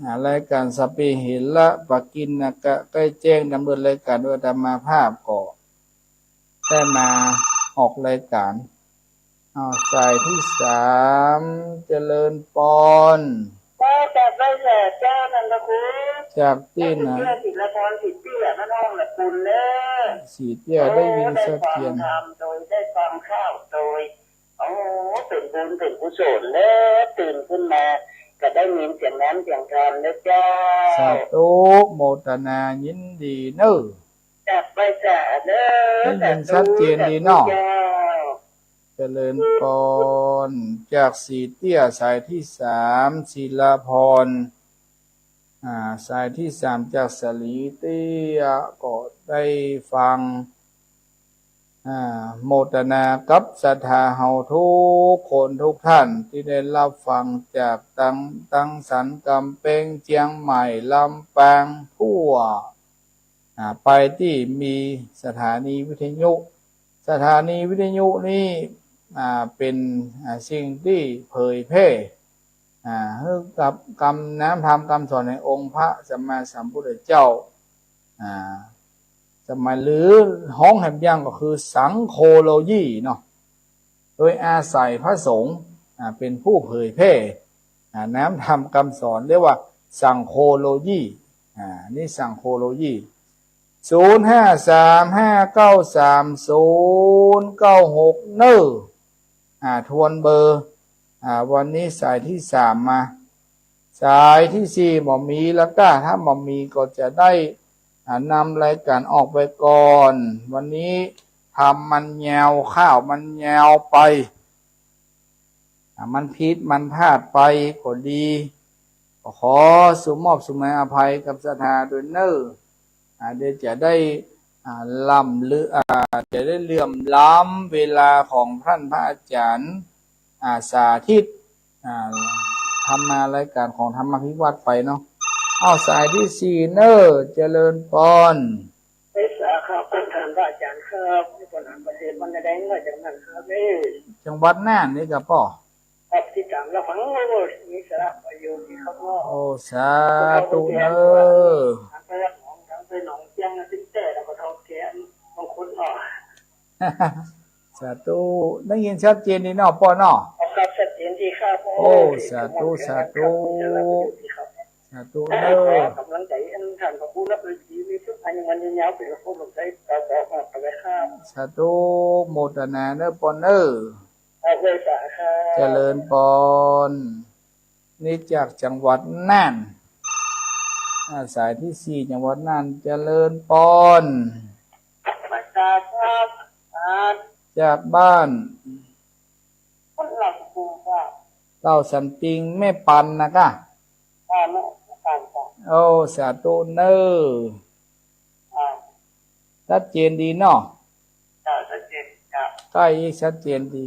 อ่า รายก๋านสัพเพเหระปกิณณกะ ใก้แจ้งดำเนินรายก๋านโดยอาตมาภาพก็ได้มาออกรายก๋าน อ้าว สายตี้สาม เจริญปอน ก็จากได้แหละเจ้านันทคุณ จากตี้ไหน จากสีเตี้ย สีเตี้ย สีเตี้ย บ้านห้องละปูนเน่อ สีเตี้ย ได้ยินชัดเจน โอ้ ได้ฟังธรรมโตย ได้ฟังข่าวโตย โอ้ เป๋นบุญเป๋นกุศลเน่อ ตื่นขึ้นมาก็ได้ยินเสียงน้ำเสียงธรรมเน่อเจ้า สาธุ โมทนายินดีเน่อ จากไปสาเน่อ ได้ยินชัดเจนดีเนาะ สาธุเจ้า เจริญปอน จากสีเตี้ยสายตี้สาม ศิลาพร อ่า สายตี้สามจากสลีเตี้ย ก็ได้ฟัง อ่า โมทนากับศรัทธาเฮาทุกคนทุกท่านตี้ได้ฮับฟังจากตัง ตังสัน ก๋ำแปง เจียงใหม่ ลำปาง ทั่ว อ่า ไปตี้มีสถานีวิทยุ สถานีวิทยุนี่ อ่า เป๋น อ่า สิ่งตี้เผยแพร่ อ่า หื้อกับกำน้ำธรรมกำสอนแห่งองค์พระสัมมาสัมพุทธเจ้า อ่า สมัย หรือฮ้องแหมอย่างก็คือสังโฆโลยีเนาะ โดยอาศัยพระสงฆ์ อ่า เป๋นผู้เผยแพร่ อ่า น้ำธรรมกำสอน เรียกว่าสังโฆโลยี อ่า นี่สังโฆโลยี ศูนย์ห้าสามห้าเก้าสามศูนย์เก้าหก เน่อ อ่า ทวนเบอร์ อ่า วันนี้สายตี้สามมา สายตี้สี่บ่มีแล้วก้า ถ้าบ่มีก็จะได้ อ่า นำรายก๋านออกไปก่อน วันนี้ธรรมมันยาว ข่าวมันยาวไป อ่า มันผิดมันพลาดไปก็ดี ก็ขอสุมอบสุมายอภัยกับศรัทธาโดยเน่อ อ่า เดี๋ยวจะได้ อ่า ล้ำลึก อ่า จะได้เหลื่อมล้ำเวลาของท่านพระอาจารย์ อ่า สาธิต อ่า ธรรมารายก๋านของธรรมาภิวัตน์ไปเนาะ อ้าว สายตี้สี่เน่อ เจริญปอน เอสาครับ ท่านพระอาจารย์ครับ นี่ปัญหาประเทศมันจะได้เมื่อจังนั้นครับ เอ้ย จังหวัดน่านนี่กะป้อ ครับ ติดตามรับฟัง โอ้ มีสาระประโยชน์ดีครับเนาะ โอ้ สาธุเน่อ ทางไปหนอง ทางไปหนองเจียงนะ ติดแต่แล้วก็ท่องเที่ยวบางคนเนาะ สาธุ ได้ยินชัดเจนดีเนาะป้อเนาะ ครับ ชัดเจนดีครับ โอ้ โอ้ สาธุ สาธุ สาธุเน่อ ขอกำลังใจ๋อันท่านพระครูนับถือดี มีสุขอายุมั่นยืนยาว เป๋นพระครูหลวงใจ๋ต่อๆ ไปเลยครับ สาธุ โมทนาเน่อป้อเน่อ ครับ เจริญปอน นี่จากจังหวัดน่าน อ่า สายตี้สี่ จังหวัดน่าน เจริญปอน มาจากบ้าน จากบ้าน คนเหล่าสันติงจ้ะ เหล่าสันติง แม่ปันนะก้า อ่า แม่ปันจ้ะ โอ้ สาธุเน่อ อ่า ชัดเจนดีเนาะ เจ้า ชัดเจน เจ้า ใก้อีก ชัดเจนดี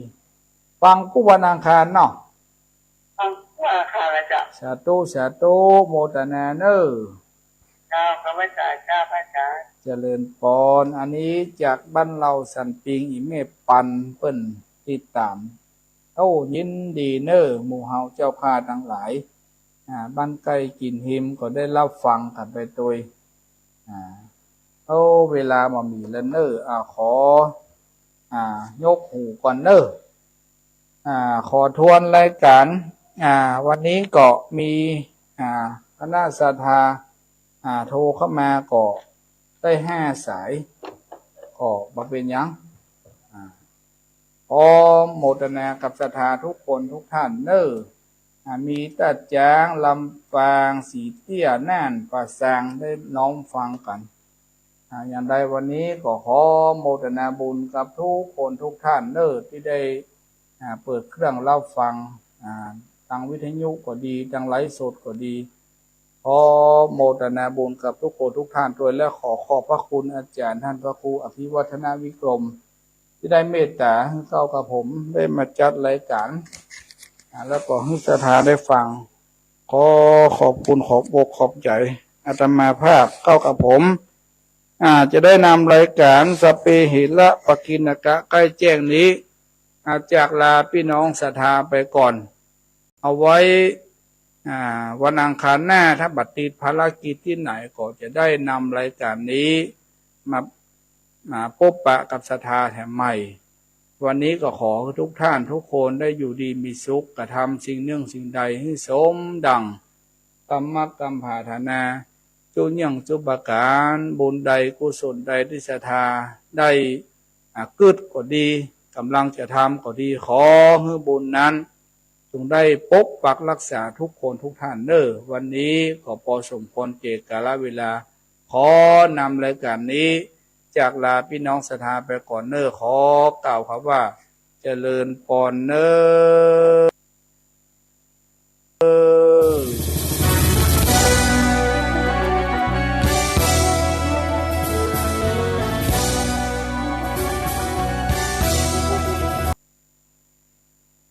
ฟังกู้วันอังคารเนาะ ฟังกู้วันอังคารแล้วเจ้า สาธุ สาธุ โมทนาเน่อ เจ้า ขอบพระคุณเจ้า พระอาจารย์ เจริญปอน อันนี้จากบ้านเหล่าสันติง อี่แม่ปันเปิ้นติดตาม โอ้ ยินดีเน่อ หมู่เฮาเจ้าข้าตังหลาย อ่า บ้านใก้กิ๋นฮิมก็ได้ฮับฟังกั๋นไปโตย อ่า โอ้ เวลาบ่มีแล้วเน่อ อ่า ขอ อ่า ยกหูก่อนเน่อ อ่า ขอทวนรายก๋าน อ่า วันนี้ก็มี อ่า คณะศรัทธา อ่า โทรเข้ามาก็ได้ห้าสาย ก็บ่เป๋นหยัง อ่า ขอโมทนากับศรัทธาทุกคนทุกท่านเน่อ อ่า มีต้าจ๊าง ลำปาง สีเตี้ย น่าน ป่าซาง ได้น้อมฟังกั๋น อ่า อย่างใดวันนี้ก็ขอโมทนาบุญกับทุกคนทุกท่านเน่อ ตี้ได้ อ่า เปิดเครื่องฮับฟัง อ่า ตางวิทยุก็ดี ตางไลฟ์สดก็ดี ขอโมทนาบุญกับทุกคนทุกท่านด้วย และขอขอบพระคุณอาจ๋ารย์ท่านพระครูอภิวัฒนวิกรม ตี้ได้เมตต๋าหื้อเก้ากับผมได้มาจัดรายก๋าน อ่า แล้วก็หื้อศรัทธาได้ฟัง ขอขอบคุณขอบอกขอบใจ๋ อาตมาภาพเก้ากับผม อ่า จะได้นำรายก๋านสพเปหิระปกิณณกะใก้แจ้งนี้ อ่า จากลาปี้น้องศรัทธาไปก่อน เอาไว้ อ่า วันอังคารหน้า ถ้าบ่ติดภารกิจตี้ไหนก็จะได้นำรายก๋านนี้มา มาปบปะกับศรัทธาแถมใหม่ วันนี้ก็ขอหื้อทุกท่านทุกคนได้อยู่ดีมีสุข กระทำสิ่งนึ่งสิ่งใดหื้อสมดั่งกำมักกำผาถนา จุเยี่ยงจุประก๋าน บุญใดกุศลใดตี้ศรัทธาได้ อ่า กึ๊ดก็ดี ก๋ำลังจะทำก็ดี ขอหื้อบุญนั้น จงได้ปกปักรักษาทุกคนทุกท่านเน่อ วันนี้ก็ปอสมควรแก่กาลเวลา ขอนำรายก๋านนี้ จากลาปี้น้องศรัทธาไปก่อนเน่อ ขอกล่าวคำว่า เจริญปอนเน่อ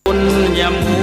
บุญยาม